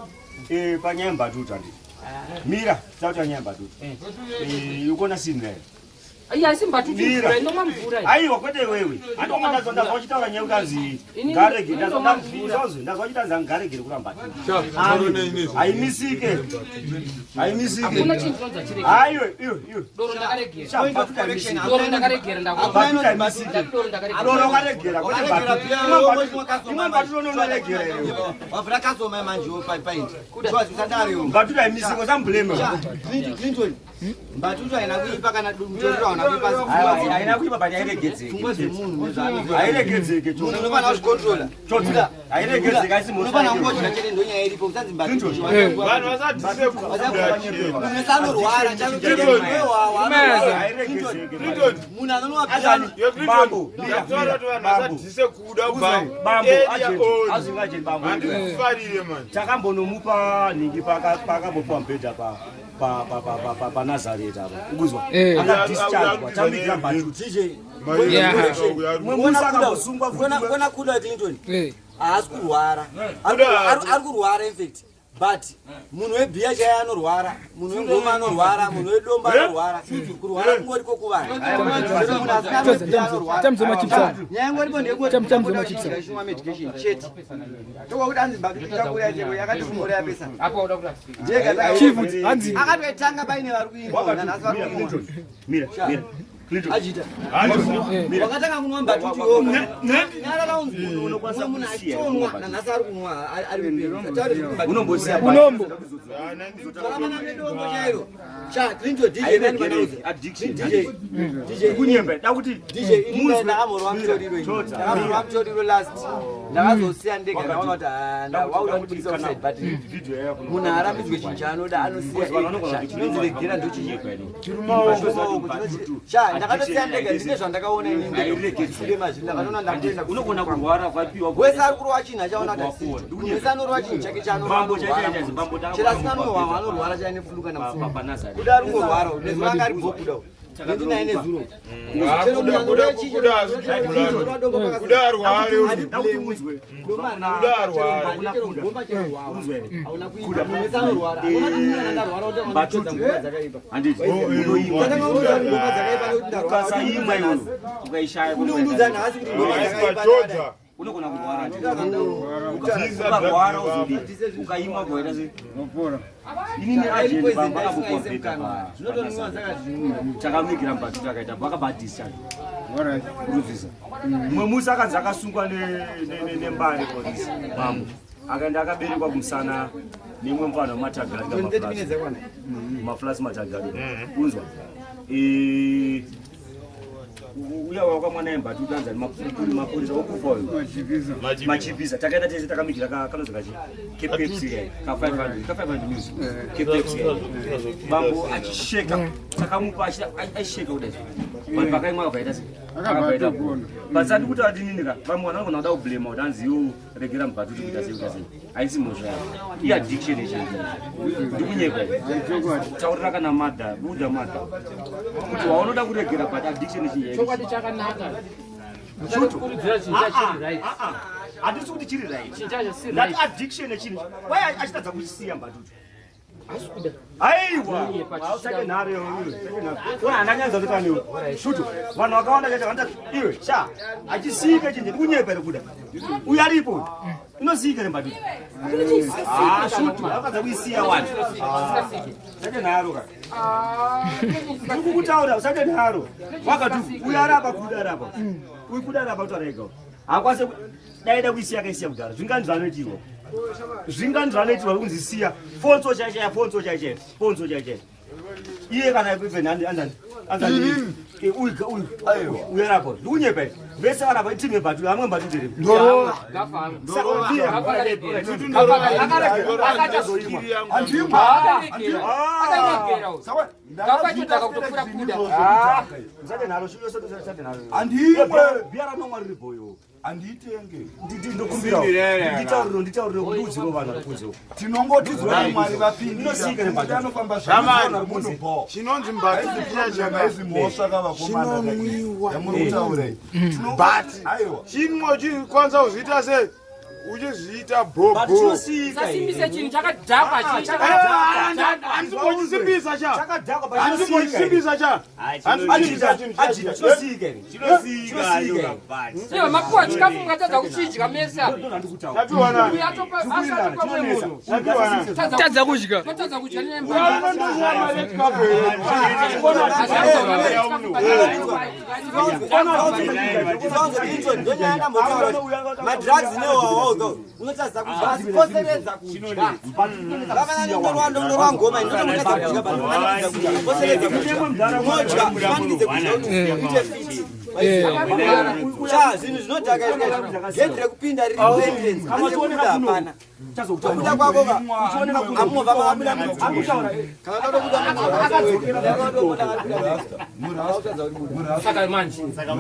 Eh panyaya mbatutu anditi. Mira, tauta nyaya mbatutu. Eh ukona singa. Iya asi mbatutu mvura inomwa mvura. iyi. Aiwa kwete wewe. Andoma ndazwa ndazwa uchitaura nyaya ukanzi Inini- ngarege ndazwa inomwa mvura. ndazwa ndazwa uchitaura ngaregere kuramba. Taura newe. Haimisike. Haimisike. Hakuna chinhu chinonzi achiregere. Aiwe iwe iwe. Doro ndakaregera. Sha, mbatutu haimisike. Doro ndakaregera ndakuona. Mbatutu haimisike. Doro ndakaregera. Doro wakaregera kwete mbatutu. Imwe mbatutu unoregera iwe. Wavhura kasoma manje paindi. Usadaro. Mbatutu haimisike usamblame. Clinton. Mbatutu haina kuipa kana mutoriro hauna kuipa. Aiwa, haina kuipa but hairegedzeki. Pfungwa dzemunhu nezvaanoita. Hairegedzeki Munhu unofanira kuzvikontrola. Chotsika. Hairegedzeki haisi mhosva. Unofanira kungodya chete ndonyaya iripo usanzi mbatutu. Vanhu vasadhise kuda chete. Munhu wese anorwara Clinton. Munhu anonwa Yo Clinton. Ndakutaura kuti vanhu vasadhise kuda kubva Bambo, area agent, on. azinga agent bambo. Handikufarire manje. Takambonomupa nhingi paakambopuwa mubhedha panazareta apa ukuzwa Eh. akadischargwa tamigira mbatutu Yeah. mumwe musi akambosungwa Kona kuda Clinton. Eh. Haasi kurwara. Ari kurwara in fact. But munhu webhiya chaiye anorwara, munhu wengoma anorwara, munhu wedomba anorwara. Kurwara kungoriko kuvanhu. Munhu asina anobhiya anorwara. Tamzo machips ako. Nyaya ingoripo ndeyekuti Tam- tamzo machips ako. chimwa medication chete. Tokuti anzi mbatutu ichakuuraya cheko yakati kumuuraya pesa. Apa uda kuti asiye. Ndiye Chief, hanzi. Akatoitanga paine vari kuimba nanhasi vari kuimwa. Mira, mira. Clinton. Ajita. Wakatanga kunwa mbatutu iwowo. Nyarara unzi munhu munhu achitonwa nanhasi ari kunwa ari mupenyu. Taure zvekuti mbatutu. Unombosiya Unombo. Zvakafanana nedombo chairo. Cha Clinton DJ nani vanauza. Addiction. DJ DJ Kunyemba da kuti DJ ini ndakamborwa mutoriro ini. Ndakamborwa mutoriro last. Ndakazosiya ndega ndaona kuti ah, wauda kundibudisa offside but video yako. munhu haarambidzwe chinhu chaanoda anosiya ega. Chinonzi regera ndochichi. Cha ndakatosiya ndega ndine zvandakaona ini ndega. Sure mazviri ndakatoona ndakuenda Unogona kurwara kwapiwa. wese ari kurova chinhu achaona kuti asiricho. Munhu wese anorova chinhu chake Bambo chacho chacho, bambo chaanochero asina anorwara anorwara chaine flu kana musoro Panazareta. kuda ari kungorwara nezuro anga ari bhokuda ndinaye nezuro Kuda arware. Kuda arware. Handiti. Ukasaimwa iwe ukaishaya Kundiudza nhasi kuti ngoma dzakaipa Chodza. unogona kurwara ukarwara uzodii ukaimwa ukaita sei inini agent bamba akambopuwa mubhedha takamuigira mbatutu akaita akabadischarge kurubvisa mumwe musi akanzi akasungwa nembare polisi bambo akaenda akaberekwa kumusana nemwe mufana wematagari mafulasi matagari unzwa uya wakamwana yembatutu anzi ani mapurisa okufa uyu machipisa takaenda tese takamigira kanozi kachi kepepsi ka 500 ka 500 news kepepsi bambo achisheka takamupa aisheka kudai vanhu vakaimwa akabvaita sei akabvaita but sati kuti atinini ka vamwe vanhu vanogona kuda kublema kuti anzi iwo regera mubhatutu kuita sei kuita sei haisi mhosva yako iaddiction yechinhu ndikunyepa taurira kana madha buda madha kuti waunoda kuregera but addiction yechinhu Chokwadi chakanaka. Musatokurudzira chinhu chachiri right. handisi kuti chiri right Chinhu chacho si ndati right. addiction yechinhu wai achitadza kuchisiya mbatutu aiwa usake nharo iwe handanyanza kuti aniwe shutu vanhu vakawanda chacho vanoti iwe sha achisiyike chinhu ndikunyepa ere kuda uyu aripo. Inosiyika nembatutu. Ah, shutu akadza kuisiya wani. Usate nharo ka. Ndiri kukutaura usate nharo. Wakati uyu arapa kuda arapa. Uyu kuda arapa kutaura ega. Hakwase dai da kuisiya akaisiya kudhara. Zvingani zvanoitirwa. Zvingani zvanoitirwa kunzi siya. Fonso chaichaya fonso chaichaya. Fonso chaichaya. Iye kana even anzani. Anzani. Uyu uyu. Uyu arapa. Ndikunyepa. Vese varapa iteam yembatutu. Amwe mbatutu here. Ndorova. Handitenge. Nditauriro nditauriro kundiudziro vanhu vari kunze uko. Tinongoti Mwari vapindira. Anofamba Ramani, chinonzi mbatutu chiya chakaizi mhosva kavakomana Chinonwiwa. yamuri kutaura iyi. But Aiwa. chimwe uchikwanisa kuzviita sei uchizviita bhobho Usasimbise chinhu chakadhakwa handimbochisipisa cha handimbochisipisa cha Iwe makuwa chikafu mukatadza kuchidya mese apa. Uyu atopa asatopa mumwe munhu. Tadza kudya. Totadza kudya Madrugs newawawo unotadza kudya asi koseredza kudya. Vafanana ngoma inototadza kudya but unomanikidza kudya. Koseredza kudya. Unodya umanikidze kudya kuti uite fit. Cha zvinhu zvinodhaka izvi gedhi rekupinda riri kuentrance asi kubuda hapana. Kubuda kwako ka amumovha makabuda kana katobuda Saka manje. Saka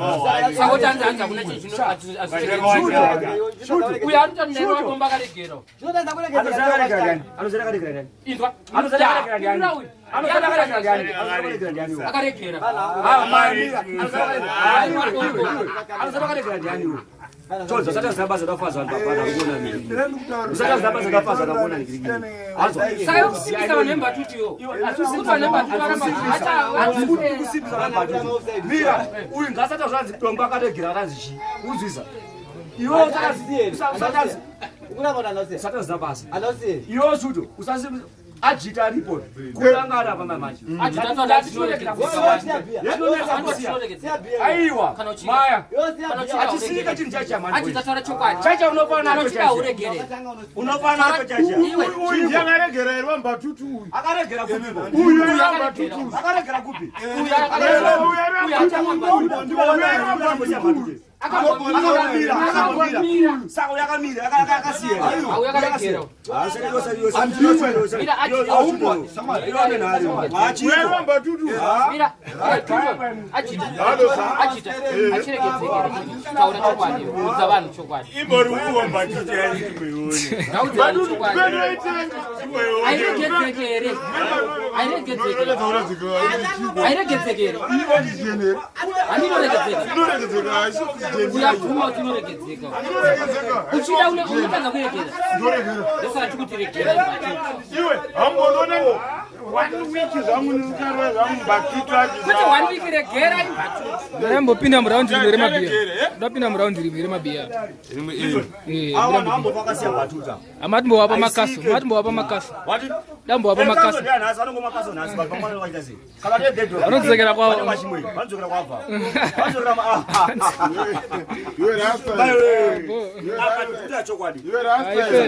kuti anzi anzi hakuna chinhu chino uyu anoita ndero atomba akaregera. Inzwa. Inzwa uyu. Akaregera. Saka yokusimbisa vanhu vembatutu yo. Kuti vanhu vembatutu varamba Mira, uyu ngasati zvanzi dombo akaregera akanzi chii unzwisa iwe usataziva basa iwe shuto usasimbisa ajita aripo kuranga ari apa manje aiwa maya achisika chinhu chacha Achitaura chokwadi. chacha unofana Kana uchida uregere. unofana nacho chacha uyu ndiye akaregera here wambatutu uyu akaregera kupi uyu wambatutu akaregera kupi saka uyu akamira akasiya Mira, achita, achita, achiregedzekere. Taura chokwadi, udza vanhu chokwadi. Imbori uwambatutu Ngaudze vanhu chokwadi. Airegedzekere. Airegedzekere. Airegedzekere. Handinoregedzeka. Uyabvuma kuti unoregedzeka. Uchida unotadza kuregera. Ndosaka tikuti regera. Iwe hamboona one week zvangu ndikarwa zvangu mbatutu Kwete one week regera imbatutu. Ndaimbopinda muraundi rimwe remabhiya. Ndapinda muraundi rimwe remabhiya. Amatimbowapa makaso, matimbowapa makaso. Dambowapa makaso. Vanodzokera kwavo. Vanodzokera kwabva. Chokwadi.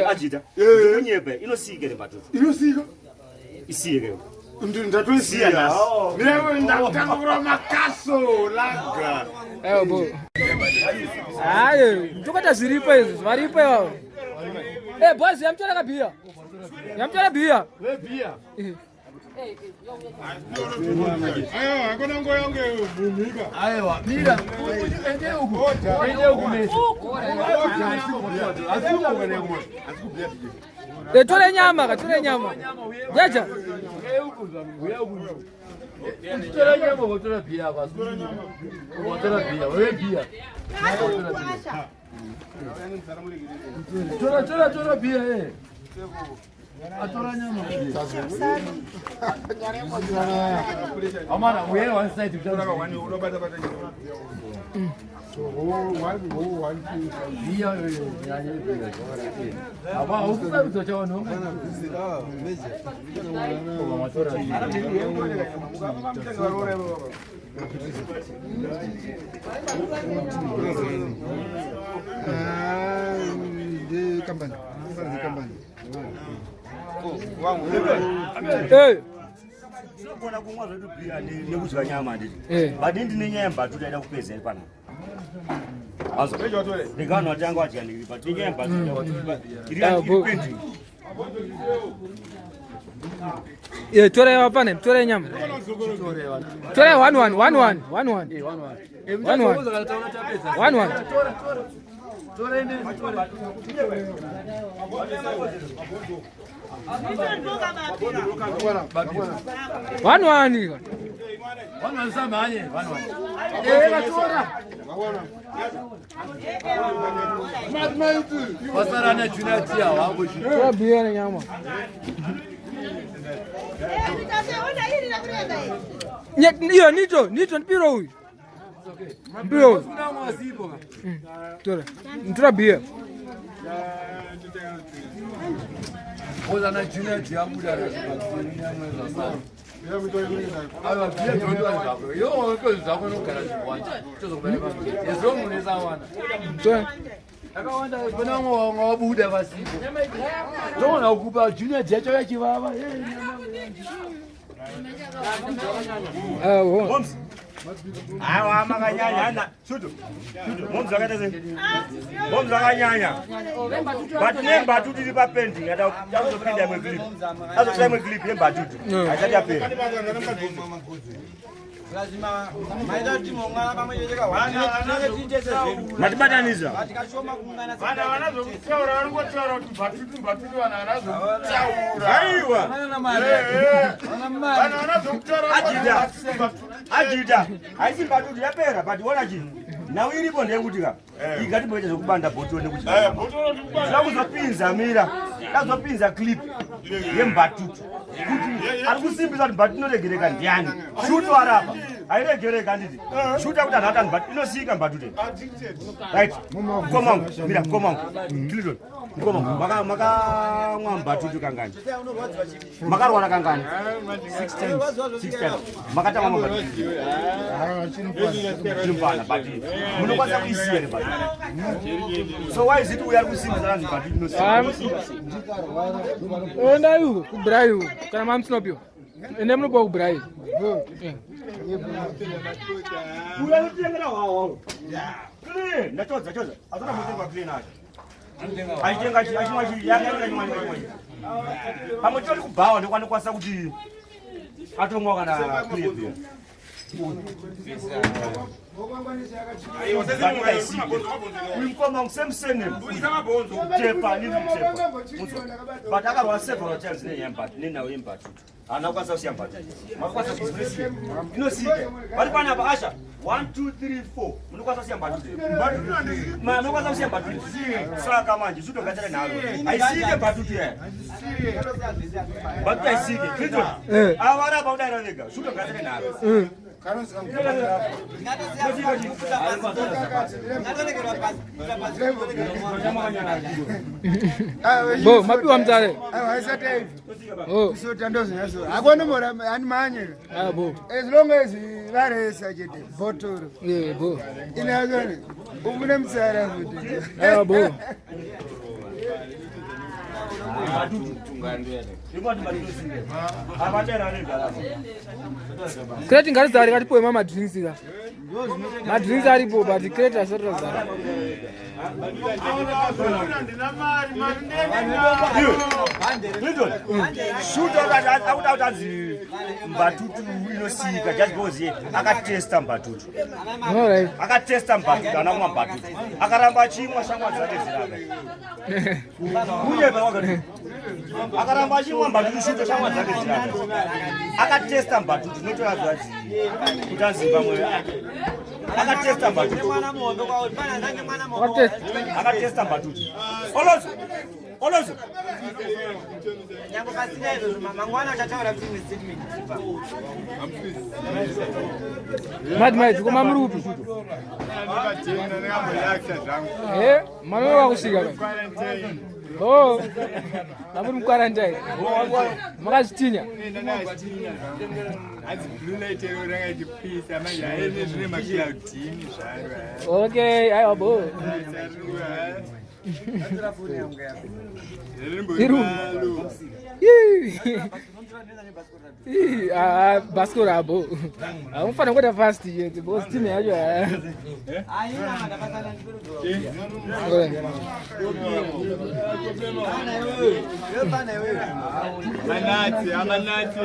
Ajita. Kunyepa inosiyike rembatutu. Inosiyika. Isiyike. Ndatoisiya nhasi. Mira ndatanga kurova makaso laga. Aiwa bo. Hayi, ndokata zviripo izvi, zvaripo ivavo. Eh, boys, yamutora kabhiya. Yamutora bhiya. Vebhiya. Aiwa, hakuna nguva yangu mumhika. Aiwa, mira, ende uku. Ende uku mese. Eh, tore nyama ka, tore nyama. Jaja. Uchitora nyama wotora bhiya basi. Wotora bhiya, wewe bhiya. Tora tora tora bhiya eh. Atora nyama. Amana, uye one side utora one unobata bata nyama. So one go one two. Iya nyanya iya. Aba ukusarudza chavanhu. Ah, meje. Ah, de company. Company company. Hey. Tinogona kumwa zvedu bhiya nekudya nyama handiti. Eh. But ndine nyaya yembatutu yaida kupedza iri panapa. Azwa. Rega vanhu vatanga vadya ndiri but nenyaya yembatutu iri Ah, iri bo. pending. Yeah, torai vapane, torai nyama. Torai 1 1 1 1 1 1. 1 1. 1 1. One one. One one samanye, one one. Eh, vatora. Vasara na junior tia wavo. Tora bhiya nenyama. Iyo nito, nito ndipiro uyu. Ndipiro uyu. Tora. Tora bhiya. Oza na junior tia buda. Aiwa bhiya dzondo zvako. Yo ko zvako nogara zviwanja. Tozokubara pa. Yezo munesawana. Tora. Akawanda pana vamwe vanga vabuda vasipo. Toona kupa junior tia chauya chivava. Ah, ho. Moms. Aiwa makanyanya ana. Shutu. Shutu. Moms vakaita sei? Moms vakanyanya. But nembatutu iri papending yada yakuzopinda imwe clip. Azopinda imwe clip yembatutu. Haisati yapera. Matibatanidza. Vana vana zvokutaura vari kungotaura kuti mbatutu mbatutu vana vana zvokutaura. Aiwa. Vana vana zvokutaura Ajita. Ajita. Haisi mbatutu yapera but ona chii. Nhau iripo ndeyekuti ka. Igatimboita zvekubanda bhotoro nekuti. Ndakuzopinza mira. Ndakuzopinza clip yembatutu. Kuti ari kusimbisa kuti mbatutu inoregereka ndiani. Shuto arapa. Hairegereka handiti. Shuta kuti anhu atani mbatutu inosika mbatutu. Right. Mukoma wangu. Mira mukoma wangu. Clinton. Mukoma wangu. Maka makamwa mbatutu kangani? Makarwara kangani? Six times. Six times. Makatanga mbatutu. Chinompana but munokwanisa kuisiya here mbatutu. So why is it uyu ari kusimbisa anzi mbatutu inosika? Endai uko kubrai uko kana mamusinopiwa. Ende munopiwa kubrai. Uyu anotengera hwawa. Clean. Ndachodza chodza. Asana mutenga clean acho. Achitenga achimwa chi yanga chimwa chimwa. Pamwe tori kubhawa ndokwanokwanisa kuti atomwa kana clean beer. Uyu mukoma wangu same surname. Tepa nini tepa. But akarwara several times nenyaya nenhau yembatutu. Haana kukwanisa kusiya mbatutu. Makukwanisa kusiya. Inosika. Vari panapa Asha. 1 2 3 4. Munokwanisa kusiya mbatutu. Munokwanisa kusiya mbatutu. Saka manje zvitogadzira nharo. Haisike mbatutu yaya. Mbatutu haisike. Clinton. Ava varapa kudaira vega. Zvitogadzira nharo. Bo, mapiwa mutare. Haisati yaibva. Oh. Kusota ndozvinyaso. Hakonomora hanimanye. Ah, bo. As long as varesa chete bhotoro. Yeah, bo. Ine yakone. Umune mutsara futi. Ah, bo. Crate ngarizare katipiwe ma madrinks ka. Madrinks aripo but crate asati razara. Clinton, shoot akuda kuti anzi mbatutu inosika just because ye akatesta mbatutu. Alright. Akatesta mbatutu, haana kumwa mbatutu. Akaramba achimwa shamwa dzake dzirapa. Kunyepa kwakati. Akaramba achimwa mbatutu shuto shamwa dzake dzirapa. Akatesta mbatutu notora zvazi kuti anzi pamwe akatesta mbatutu. Akatesta mbatutu. Olozo. Olozo. Nyango pasina izvozvo mangwana uchataura kuti imwe statement tipa. Mad mad koma muri upi? Eh, manonoka kusvika ka. Oh. Amuri muquarantine. Makazvitinya. Okay, aiwa bo. Iru. Ah, bhasikoro abo. Hamufanira kuita fast chete because team yacho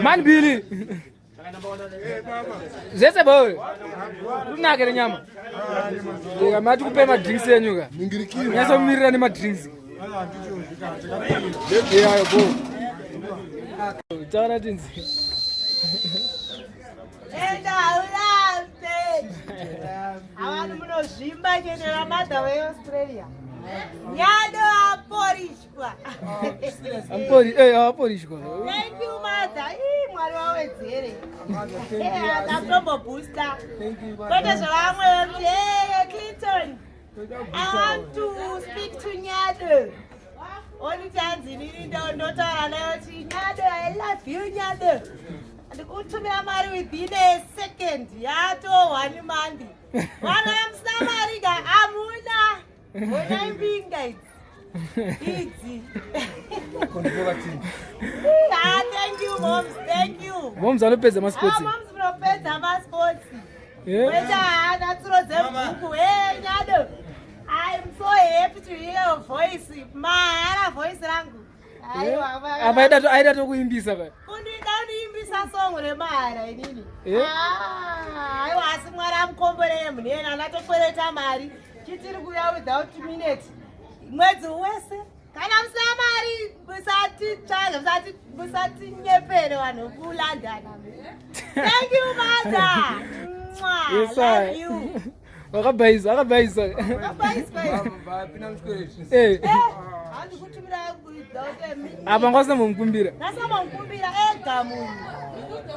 Man Billy. Zvese boy. Runake renyama. Ika mati kupe madrinks enyu ka. Nyatsomirira nemadrinks. Yeah, bo. Taura tinzi. Enda urambe. Abantu munozvimba chete vamadha veAustralia. Nyado aporishwa. Ampori, eh, aporishwa. Thank you mother. Ii Mwari wawedzere. Eh, akatombo booster. Kwete zvevamwe vekuti hey Clinton. I want to speak to Nyado. Oniti hanzi inini ndotaura naye kuti Nyado, I love you Nyado. Ndikutumira mari within a second yato one month. Vana musina mari ka hamuna. Honai mbinga idzi. Idzi. Ah, thank you moms, thank you. Moms anopedza masports. Ah, moms munopedza masports. Weta hana tsuro dzebhuku. Hey Nyado. I'm so happy to hear your voice. Mahara voice rangu. Apa aida tokuimbisa ka. Kundida kundiimbisa song remahara inini. Ah, aiwa asi Mwari amukomborere munhu iyena anatokwereta mari. Chitiri kuuya without minute. Mwedzi wese kana musina mari musatitsvage musatinyepere vanhu vekuLondon. Thank you mother. Mwah, Yes, love I. you. Wakabhaisa, wakabhaisa. Eh. Handikutumira without a minute. Apa ngwasina mukumbira. Ndasamamukumbira ega munhu.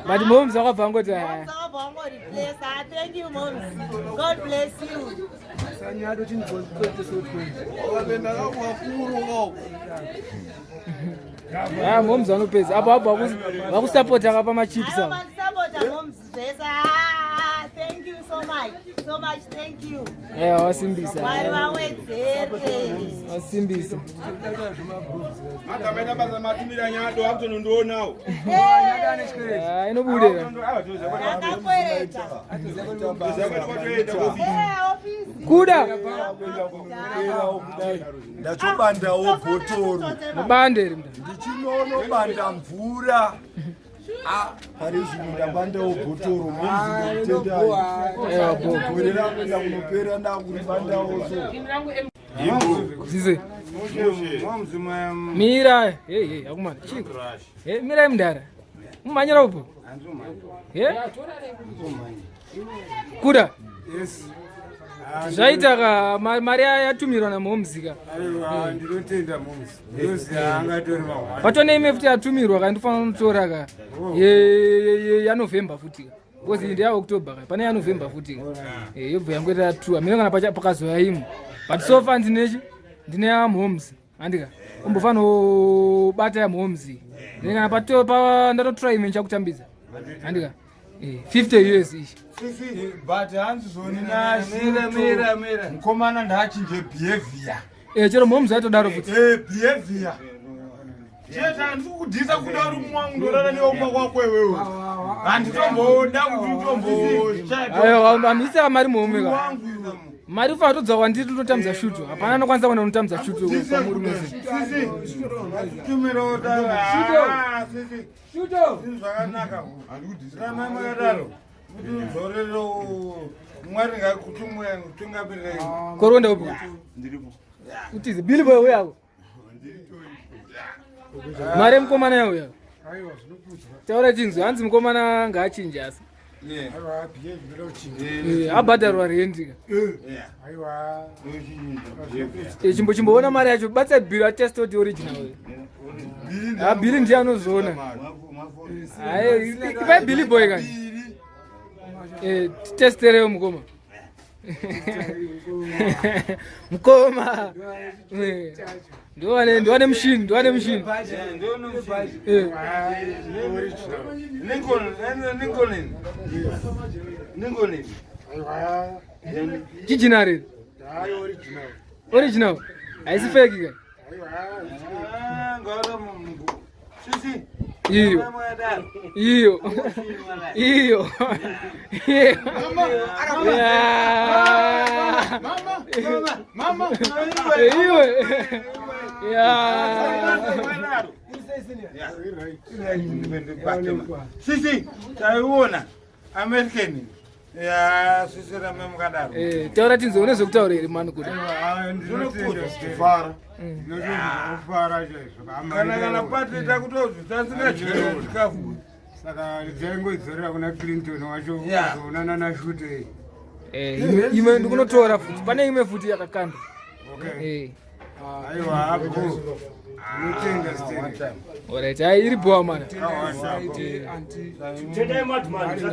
But moms wakabva angoti Moms ah. akabva wangoreplace. Ah, thank you moms. God bless you. Ah, moms vanopedza. Apo apo vakusapota kapa machips Aiwa ava. mandisapota moms zvese. Ah, thank you so much. So much thank you. Eh, wasimbisa. Mwari vawedzere. Wasimbisa. Akamaita basa matumira nyado akutonondoonawo. Ah, inobudira. Ndakakwereta. Kuda. Ndachobandawo bhotoro. Mubande iri mnda. Ndichinonobanda mvura. Ah, pari zvino ndabandawo bhotoro Ewa, bo. gore rakuenda kunopera ndakuribandawo so. Zize. Mira, hey hey, akumana. Chiko. Eh, mira mndara. Mumanyira upo. Eh? Kuda. Yes. Zvaita ka mari yatumirwa namoms ka. Aiwa, ndinotenda moms. Ndinoziva angatori mahwani. Patone imwe futi yatumirwa ka ndinofanira kunotora ka. Ya November futi ka. Because iyi ndeya October ka. Pane ya November futi ka. Eh, yobva yangoita two. Amene kana pakazoya imwe. But so far ndinechi ndine ya moms. Andika. Umbofana ubata ya moms. Then kana pato pa ndatotora imwe ndichakutambidza. Andika. Eh, 50 US ichi. But hanzi zvoni Mira, mira, mira. mukomana ndaachinje behavior. Eh, chero moms aitodaro futi. Eh, behavior. Chete handisi kukudhisa kuda uri mwangu ndorara neumba kwako iwewe. Handitomboda kuti utomboshaya. Aiwa, amisa mari muhomwe ka. Mari ufanira kutodza kwandiri tinotambidza shuto. Hapana anokwanisa kuenda kunotambidza shuto pamuri mese. Tumirawo Shuto. sisi. Shuto. Zvinhu zvakanaka. Ramai makadaro. Kuti udzorere Mwari ngakutungamirei. Koronda upo. Utize Billy boy uyako. Mari yemukomana yauya. Aiwa, zvinokudzwa. Taura chinzwi, hanzi mukomana ngaachinje asi. Eh, abhadharwa rendi ka Eh, chimbo chimboona mari yacho batsa bhiri ateste kuti original ha bhiri ndiye anozoona Aye, ipai bhili boy kani Eh, titesterewo mukoma mukoma Eh, ndiwane ndiwane mushini ndiwane mushini Eh. Chijinari original haisi fake ka iyo iyo iyo iwe Sisi, taiona American. Ya, sisi rambe mukadaro. Eh, taura tinzoone zvekutaura here mani kuda ndinofara chaizvo Kana kana pati takutozi tasingadyiwo chikafu. Saka dzaingodzorera kuna Clinton wacho Yeah. kuzoonana naShute. Eh, imwe ndikunotora futi pane imwe futi yakakanda. Okay. Eh. Aiwa apo ndinotenda Stanley. Alright, hai iri bhowa mana. Tendai Madman, Eh,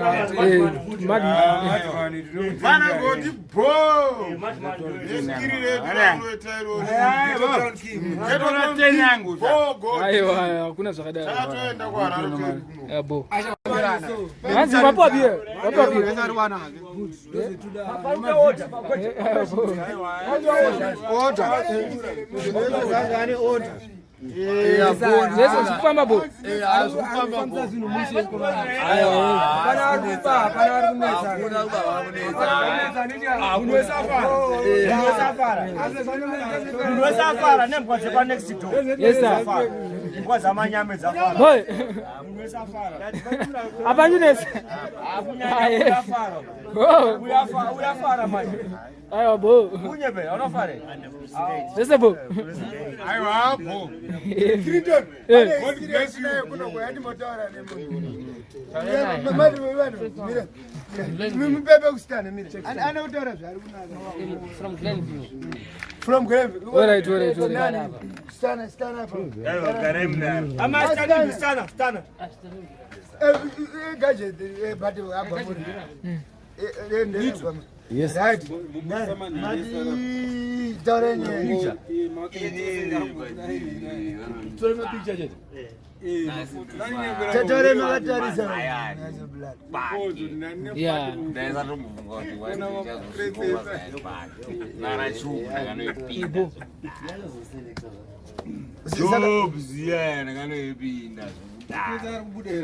Madman. Mana goti bo. Aiwa, hakuna zvakadaro. Ya, bo. Hanzi mapuwa biye, mapuwa biye. Zvese zvikufamba bo. Munhu wese afara nembwa dzepanext door. Yes, sir. Imbwa dzamanyame dzafara. Boy. Munhu wese afara. Apa ndinesa. Uyafara. Bo. Uyafara manje. Aiwa bo. Unyepe, unofara. Zvese bo. Aiwa bo. Clinton, Eh. pane experience nayo kuno kwayandimbotaura nemunhu. Mupepe kusitana mira. Ane kutaura zvaari kunaka. From Glenview. From Glenview. Alright, alright, alright. Nani? Stana, stana apa. Ama stana, stana, stana. Eh, eh, gadget, eh, but abva muri. Eh, eh, ndezvabva. Yes. Right. Nani? Mati taura nyaya. Tore mapicture chete. Taure makatarisa. Yeah. Jobs yeah, ndakanoipinda.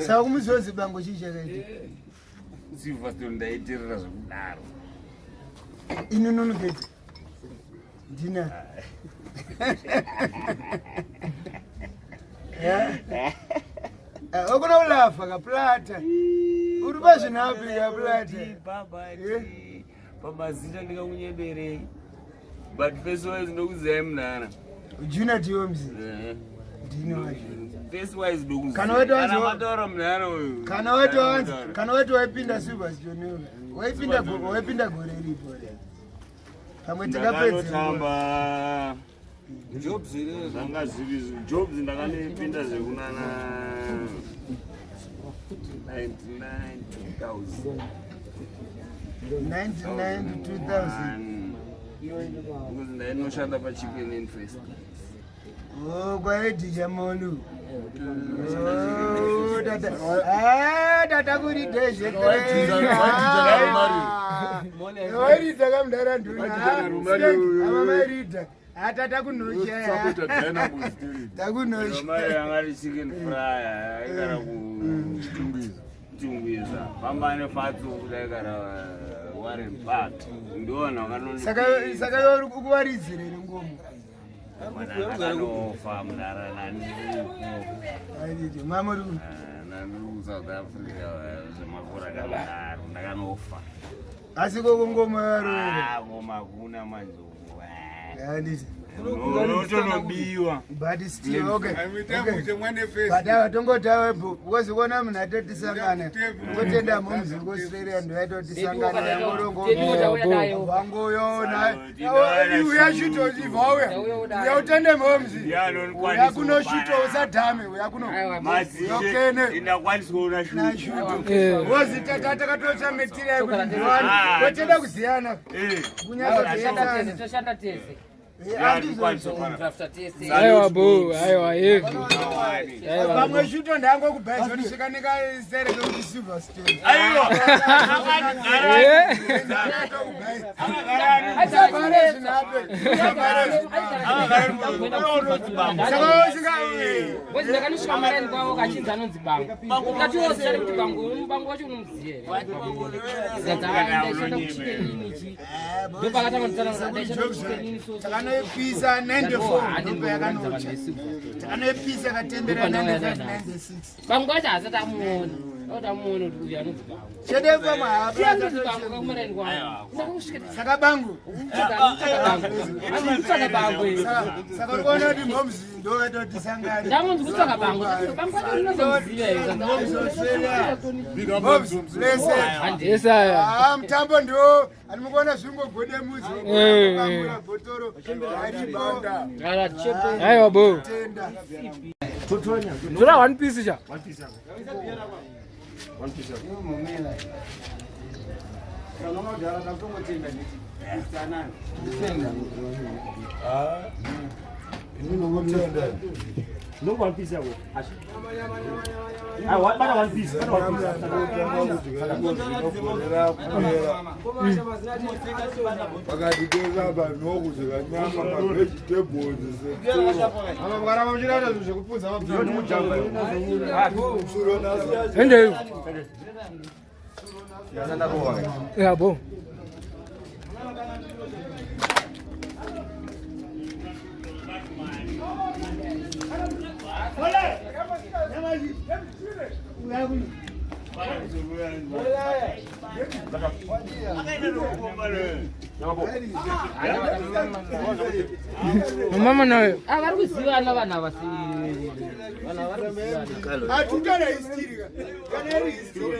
Saka kumuziwa bango chii chakaita? Silverstone ndaiterera zvekudaro. Inononoketi. Ndina. Okuna kulafa kaplata. Uri pazvinapi kaplata. Pamazita ndingakunyeberei but face wise ndokuziyai munhana. Junior Tiomzi. Ndini wacho. Face wise Kana wati wanzi- mataura munhana uyu. Kana wati wanzi, kana wati waipinda Silverstone. Waipinda waipinda gore ripo. Pamwe tingapedza. Ndakanotamba zvanga zviri jobs ndakanoipinda zvekunana 99 2000. 99 to 2000. Because ndainoshanda pachicken and first. Oh, kwaedhija molu. Oh, tata. Ah, tata kuri dhezhe. Wairidza kamudhara nduna. Ama mairidza. Ah, tata kunocha. Takunocha. Mari yanga ri chicken fry aikara kuchitungwiza pamba nefatso kudai kana Warren Park ndiona Saka saka uri kuwaridzira here ngoma. vakanofa munhara Aidije mama uri nandiri kuSouth Africa zvemakore akadaro ndakanofa. Asi koko ngoma yarora. Ah, ngoma hakuna manje uku. Handiti. Unotonobiwa. But still okay. But ava tongotawe because kuona munhu atotisangana ngotenda momzi kuAustralia ndo yaitotisangana yangorongo wangoyona uya shuto ibva uya uya utende momzi uya kuno shuto usadhame uya kuno okene ndakwanisa kuona shuto because takatocha material kuti ndiwani totenda kuziyana kunyatsotoshanda Toshanda tese. Aiwa bo, aiwa heavy. Pamwe shuto ndangokubhaisa kuti svika nekasere kekuti silver stone. Aiwa. Ndakanosvika maraini kwavo kachinzi anonzi bango ukatiwozitari kuti bango bango wacho unomuziva here ndaishanda kuchikenini chi ndopakatanga kutsanangura ndaishanda kuchikenini so Takanoipisa 94 ndopa yakanocha. Takanoipisa katendera 95 96. Bango wacho haasati amuona otamuona kuti uyu anonzi bango Chete pamwe Iye anonzi bango kakumaraini kwavo Saka bangu. Kutsvaka bango iri. Saka uri kuona kuti momzi ndo vatotisangana. Ndamunzi kutsvaka bango. Bango wacho unozomuziva here? Momzi Australia. Momzi blessed. Yes, aya. Ah, mutambo ndiwo animukuona zvingogode muzi. Eh. Bangura bhotoro. Aripo. Aiwa bo. Tenda. Tora one piece cha. One piece yako. One piece yako. No one piece yako. Ah, bata one piece, bata one piece. Pakati kesaba nokudya nyama mavegetables. Vakaramba muchiita zvinhu zvekupunza Ende. Ya bo. Mama nayo. Ah, vari kuzivana vanhu ava si vanhu ava vari kuzivana. Hatutana history ka. Kana iri history.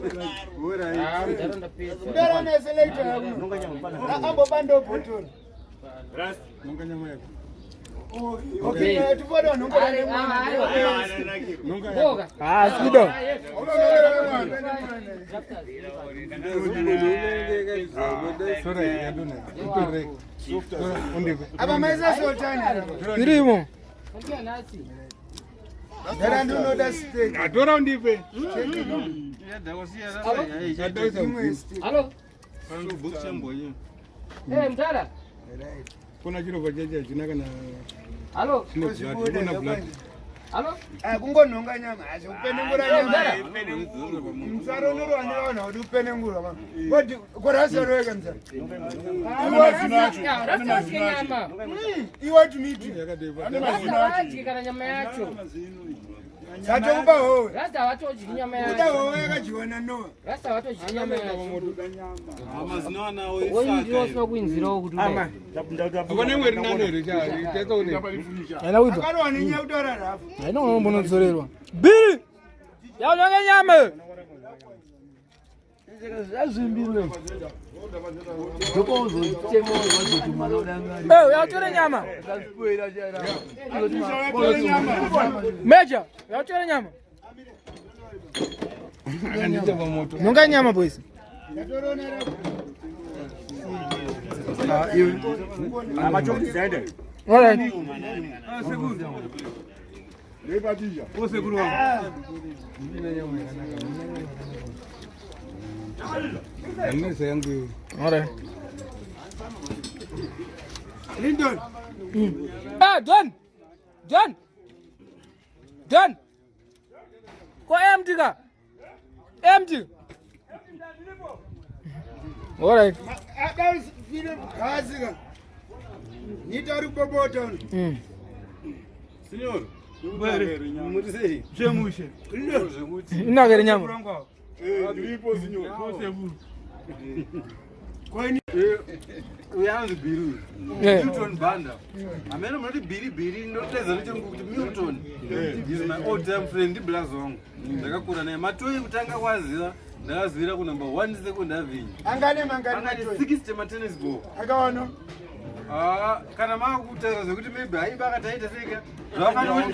Ah, mudhara ndapedza. Mudhara neselector yakuno. Ambobanda bhotoro. Okay, tifone nongora nemwana. Boga. Ah, sikuda. Apa maisa sultani. Irimo. Dara ndinoda steak. Atora undipe. Halo. Eh, mudhara. Kuna chiro pacheche hachina kana Halo. chine blood, kuna blood. Halo. Ah, kungonhonga nyama, asi kupenengura Eh, mudhara. nyama. Musaro unorwa nevanhu haudi kupenengurwa mama. Kodi korasa roeka mzara. Ya, rasta vadye nyama. Iwe tumiti. Rasta vadye kana nyama yacho. Satokupa howe. Rasta havatodyi nyama Kuda yacho. howe yakadyiwa nanowa. Rasta havatodyi nyama yacho. Wenyu ndiwo usina kuinzirawo kuti udai. Hakuna imwe iri nani here cha? Chaita une. Haina kuibva. Akarwa nenyaya kutaura rafu. Haina unombonodzolerwa. Biri. Yaunonge nyama. Eh, uyatore nyama. Major, uyatore nyama. Nonga nyama boys. All right. Anesa yangu. All right. Lindon. Ah, Don. Don. Don. Ko empty ka? Empty. All right. Adafire gasi ka. Nita uri kubobota uno. Signor. Muri sei? Zvemushe. Inakere nyama. Ndiripo signor. Koini. Uyo anonzi Biri uyu. Yeah. Milton Banda. Amene munoti Biri Biri ndoteza nechirungu kuti Milton. He's my old time friend ndiblazo wangu. Ndakakura naye. Matoyi kutanga kwaziva ndakazivira ku number 1 second avenue. Angane mangani Angane matoyi? 60 matennis ball. Akaona. Ah, kana makutaura zvekuti maybe aiba akataita seka zvafanira kuti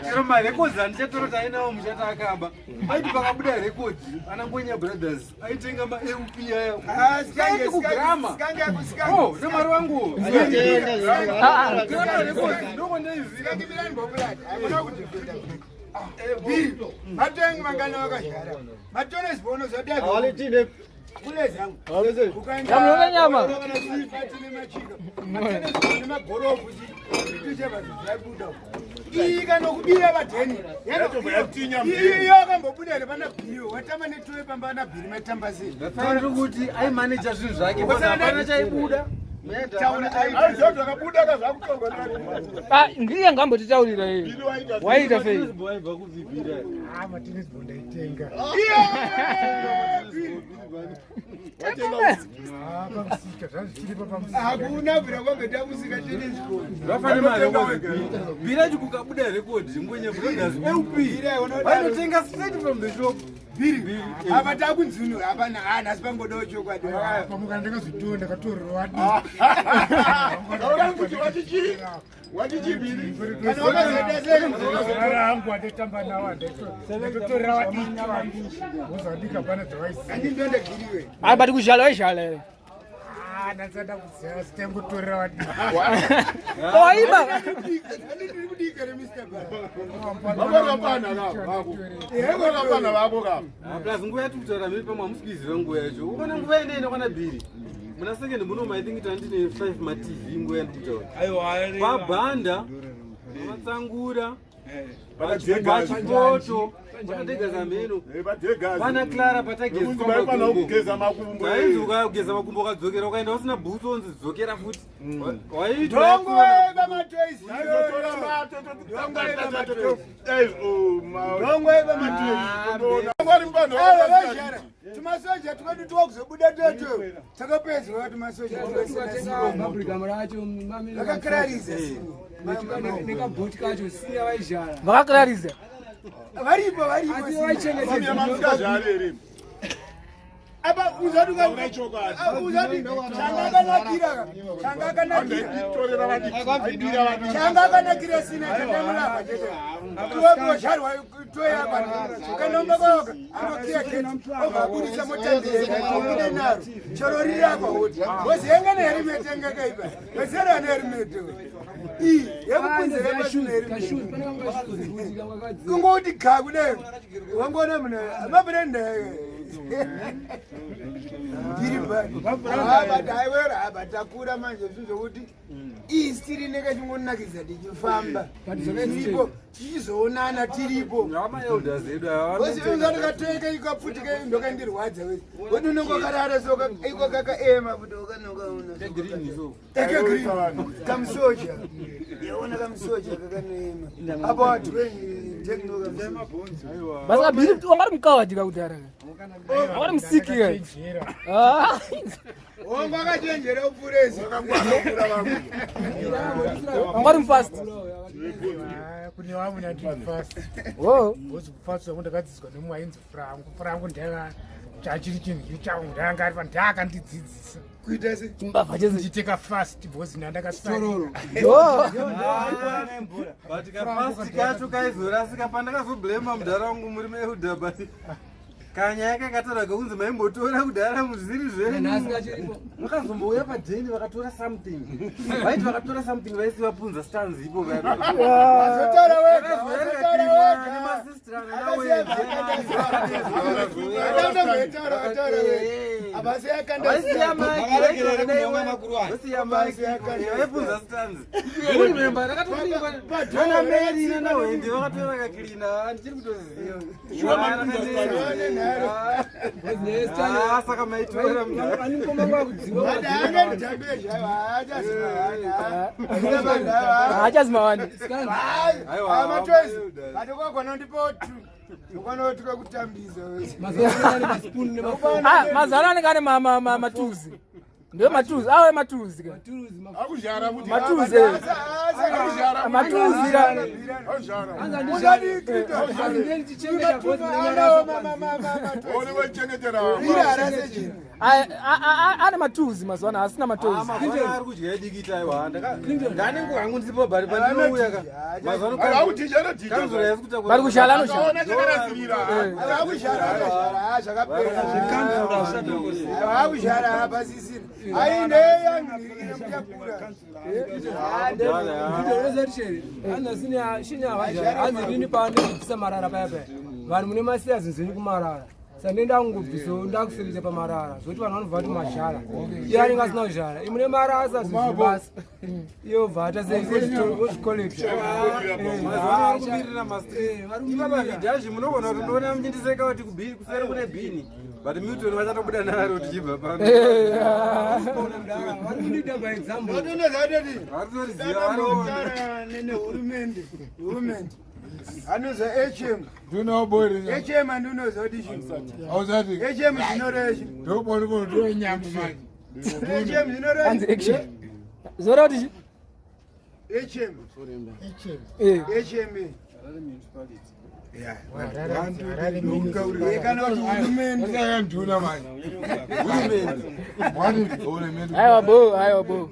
chero marekodzi andichatora kuti ainawo muchata akaba aiti pakabuda rekodzi ana Ngwenya Brothers aitenga maLP aya aiti kugrama Oh, nemwari wangu Grama records ndokondaiziva Matengi mangana wakazhara. Matones bono zvadai. Kule zangu. Yamunoona nyama? Nemagorofu iyi kanokubira vadheni iyo akambobuda here pana bhiri watamba netoye pamba ana bhiri maitamba sei Ndiri kuti aimaneja zvinhu zvake because hapana chaibuda. Ah, ndiye ngambotitaurira iye waita sei Waibva kuvhibhira. matennis ball ndaitenga hakuna bvira kwamboita musika tennis ball Vafanira marekodzi. Bhirachi kukabuda rekodzi Ngwenya Brothers LP. Vainotenga straight from the shop. Bhiri. Apa takunzunura hapana nhasi pangodawo chokwadi. Pamukana ndakazotiwo ndakatorerwa Kana angu andaitamba nawo andaitotorera vadiki wozandika pana dzawaisiya Ah, but kuzhala waizhala here ndasada kuziva sitengotorera vadiki waiba Plus nguva yatiri kutaura miri pamwe hamusi kuiziva nguva yacho. Ukaona nguva inoenda kwana Bhiri. Muna second muno I think tandine 5 matv nguva yandiri kutaura. Pabhanda, pamatsangura, pachipoto, panadegaza mheno, pana Clara patageza kugeza makumbo. Wainzi ukageza makumbo ukadzokera ukaenda usina bhutsu wonzi dzokera futi. Ndongo yeba matoisi. Ndongo yeba matoisi. Tumasoja twedu twakuzobuda toto. Takapedzwa tumasoja. Vakakrariza. Nekabhoti kacho siya vaizhara. Vakakrariza. Varipo varipo. Asi vaichengetedza. Apa uzati uzati changakanakira changakanakira changakanakira sina chandamulapa chete tuwebozharwa toyapa kanomba kwaka anokiya geti obva abudisa motambire obude naro chero riri apa hoti wozienga neherimete ngakaipa wezera neherimete iyi yekupunzira pasina herimete kungoti ga kudai wangona muna mabrenda ndiri apa takura manje zvinhu zvokuti isi rinenge chingonakidza tichifamba tiripo tichizoonana tiripo ndikatoeka ikapfutika ndokandirwadza wesi woti unenge wakarara so iko kakaema futi ukanokaona eke green kamusoja yaona kamusoja kakanoema apa watu Basa Bhiri wangari mukawadi kakudhara. Wangari musiki kai. Ah. Wangu akachenjera upfurezi. Wangari mufast. Kune vamwe ndandiri fast. Oh. Ngozi kufast wangu ndakadzidziswa nemumwe ainzi Frangu. Frangu ndaka chachiri chinhu changu ndanga ari pa ndaakandidzidzisa. Kuita se chimbavha chese. Ndichiteka fast because ndandakasarira. But kafasti kacho kaizorasika pandakazoblema mudhara wangu muri meudha but kanyaya kakataura kekunzi maimbotora kudhara muzviri zvenyu makazombouya padheni vakatora something vaiti vakatora something vaisi vapunza stans ipo Wazotaura wega, wazotaura wega. vaipunza stans remember rakatoringwa nana Mary nana Wendy vakatora vakakilina ndichiri kutoziva saka maitora Hachazi mawani. Matoisi atokwagona ndipo ukanotuka kutambisa Ah, mazana anenge ane matuzi. Ndiyo matuzi, awe matuzi ka. Akuzhara futi. Matuzi. Matuzi ka. Ane matuzi mazuva ano asina matozi. Ari kudya edikita aiwa ndane nguva yangu ndisipo bari pandinouya ka Bari kuzhala anozhala. Akuzhara pasisina aindeyanzini paanobvisa marara paya paya vanhu mune masiya zvinhu zvenyu kumarara sande ndakungobvisawo ndakuselita pamarara zvokuti vanhu vanobva vati mazhara iye anenge asina kuzhara imune marasa zvinhu zvebasa iye obva ataseozvikolekta munogona kuti ndoona muchindiseka kuti kuseri kune bhini but Milton vachatobuda naro tichibva pano. Nehurumende hurumende anoza hm hm andinoza kuti hm zvinoreva hm zvinoreva Anzi action. Zora kuti hm hm kana kuti hurumende Aiwa bo, aiwa bo.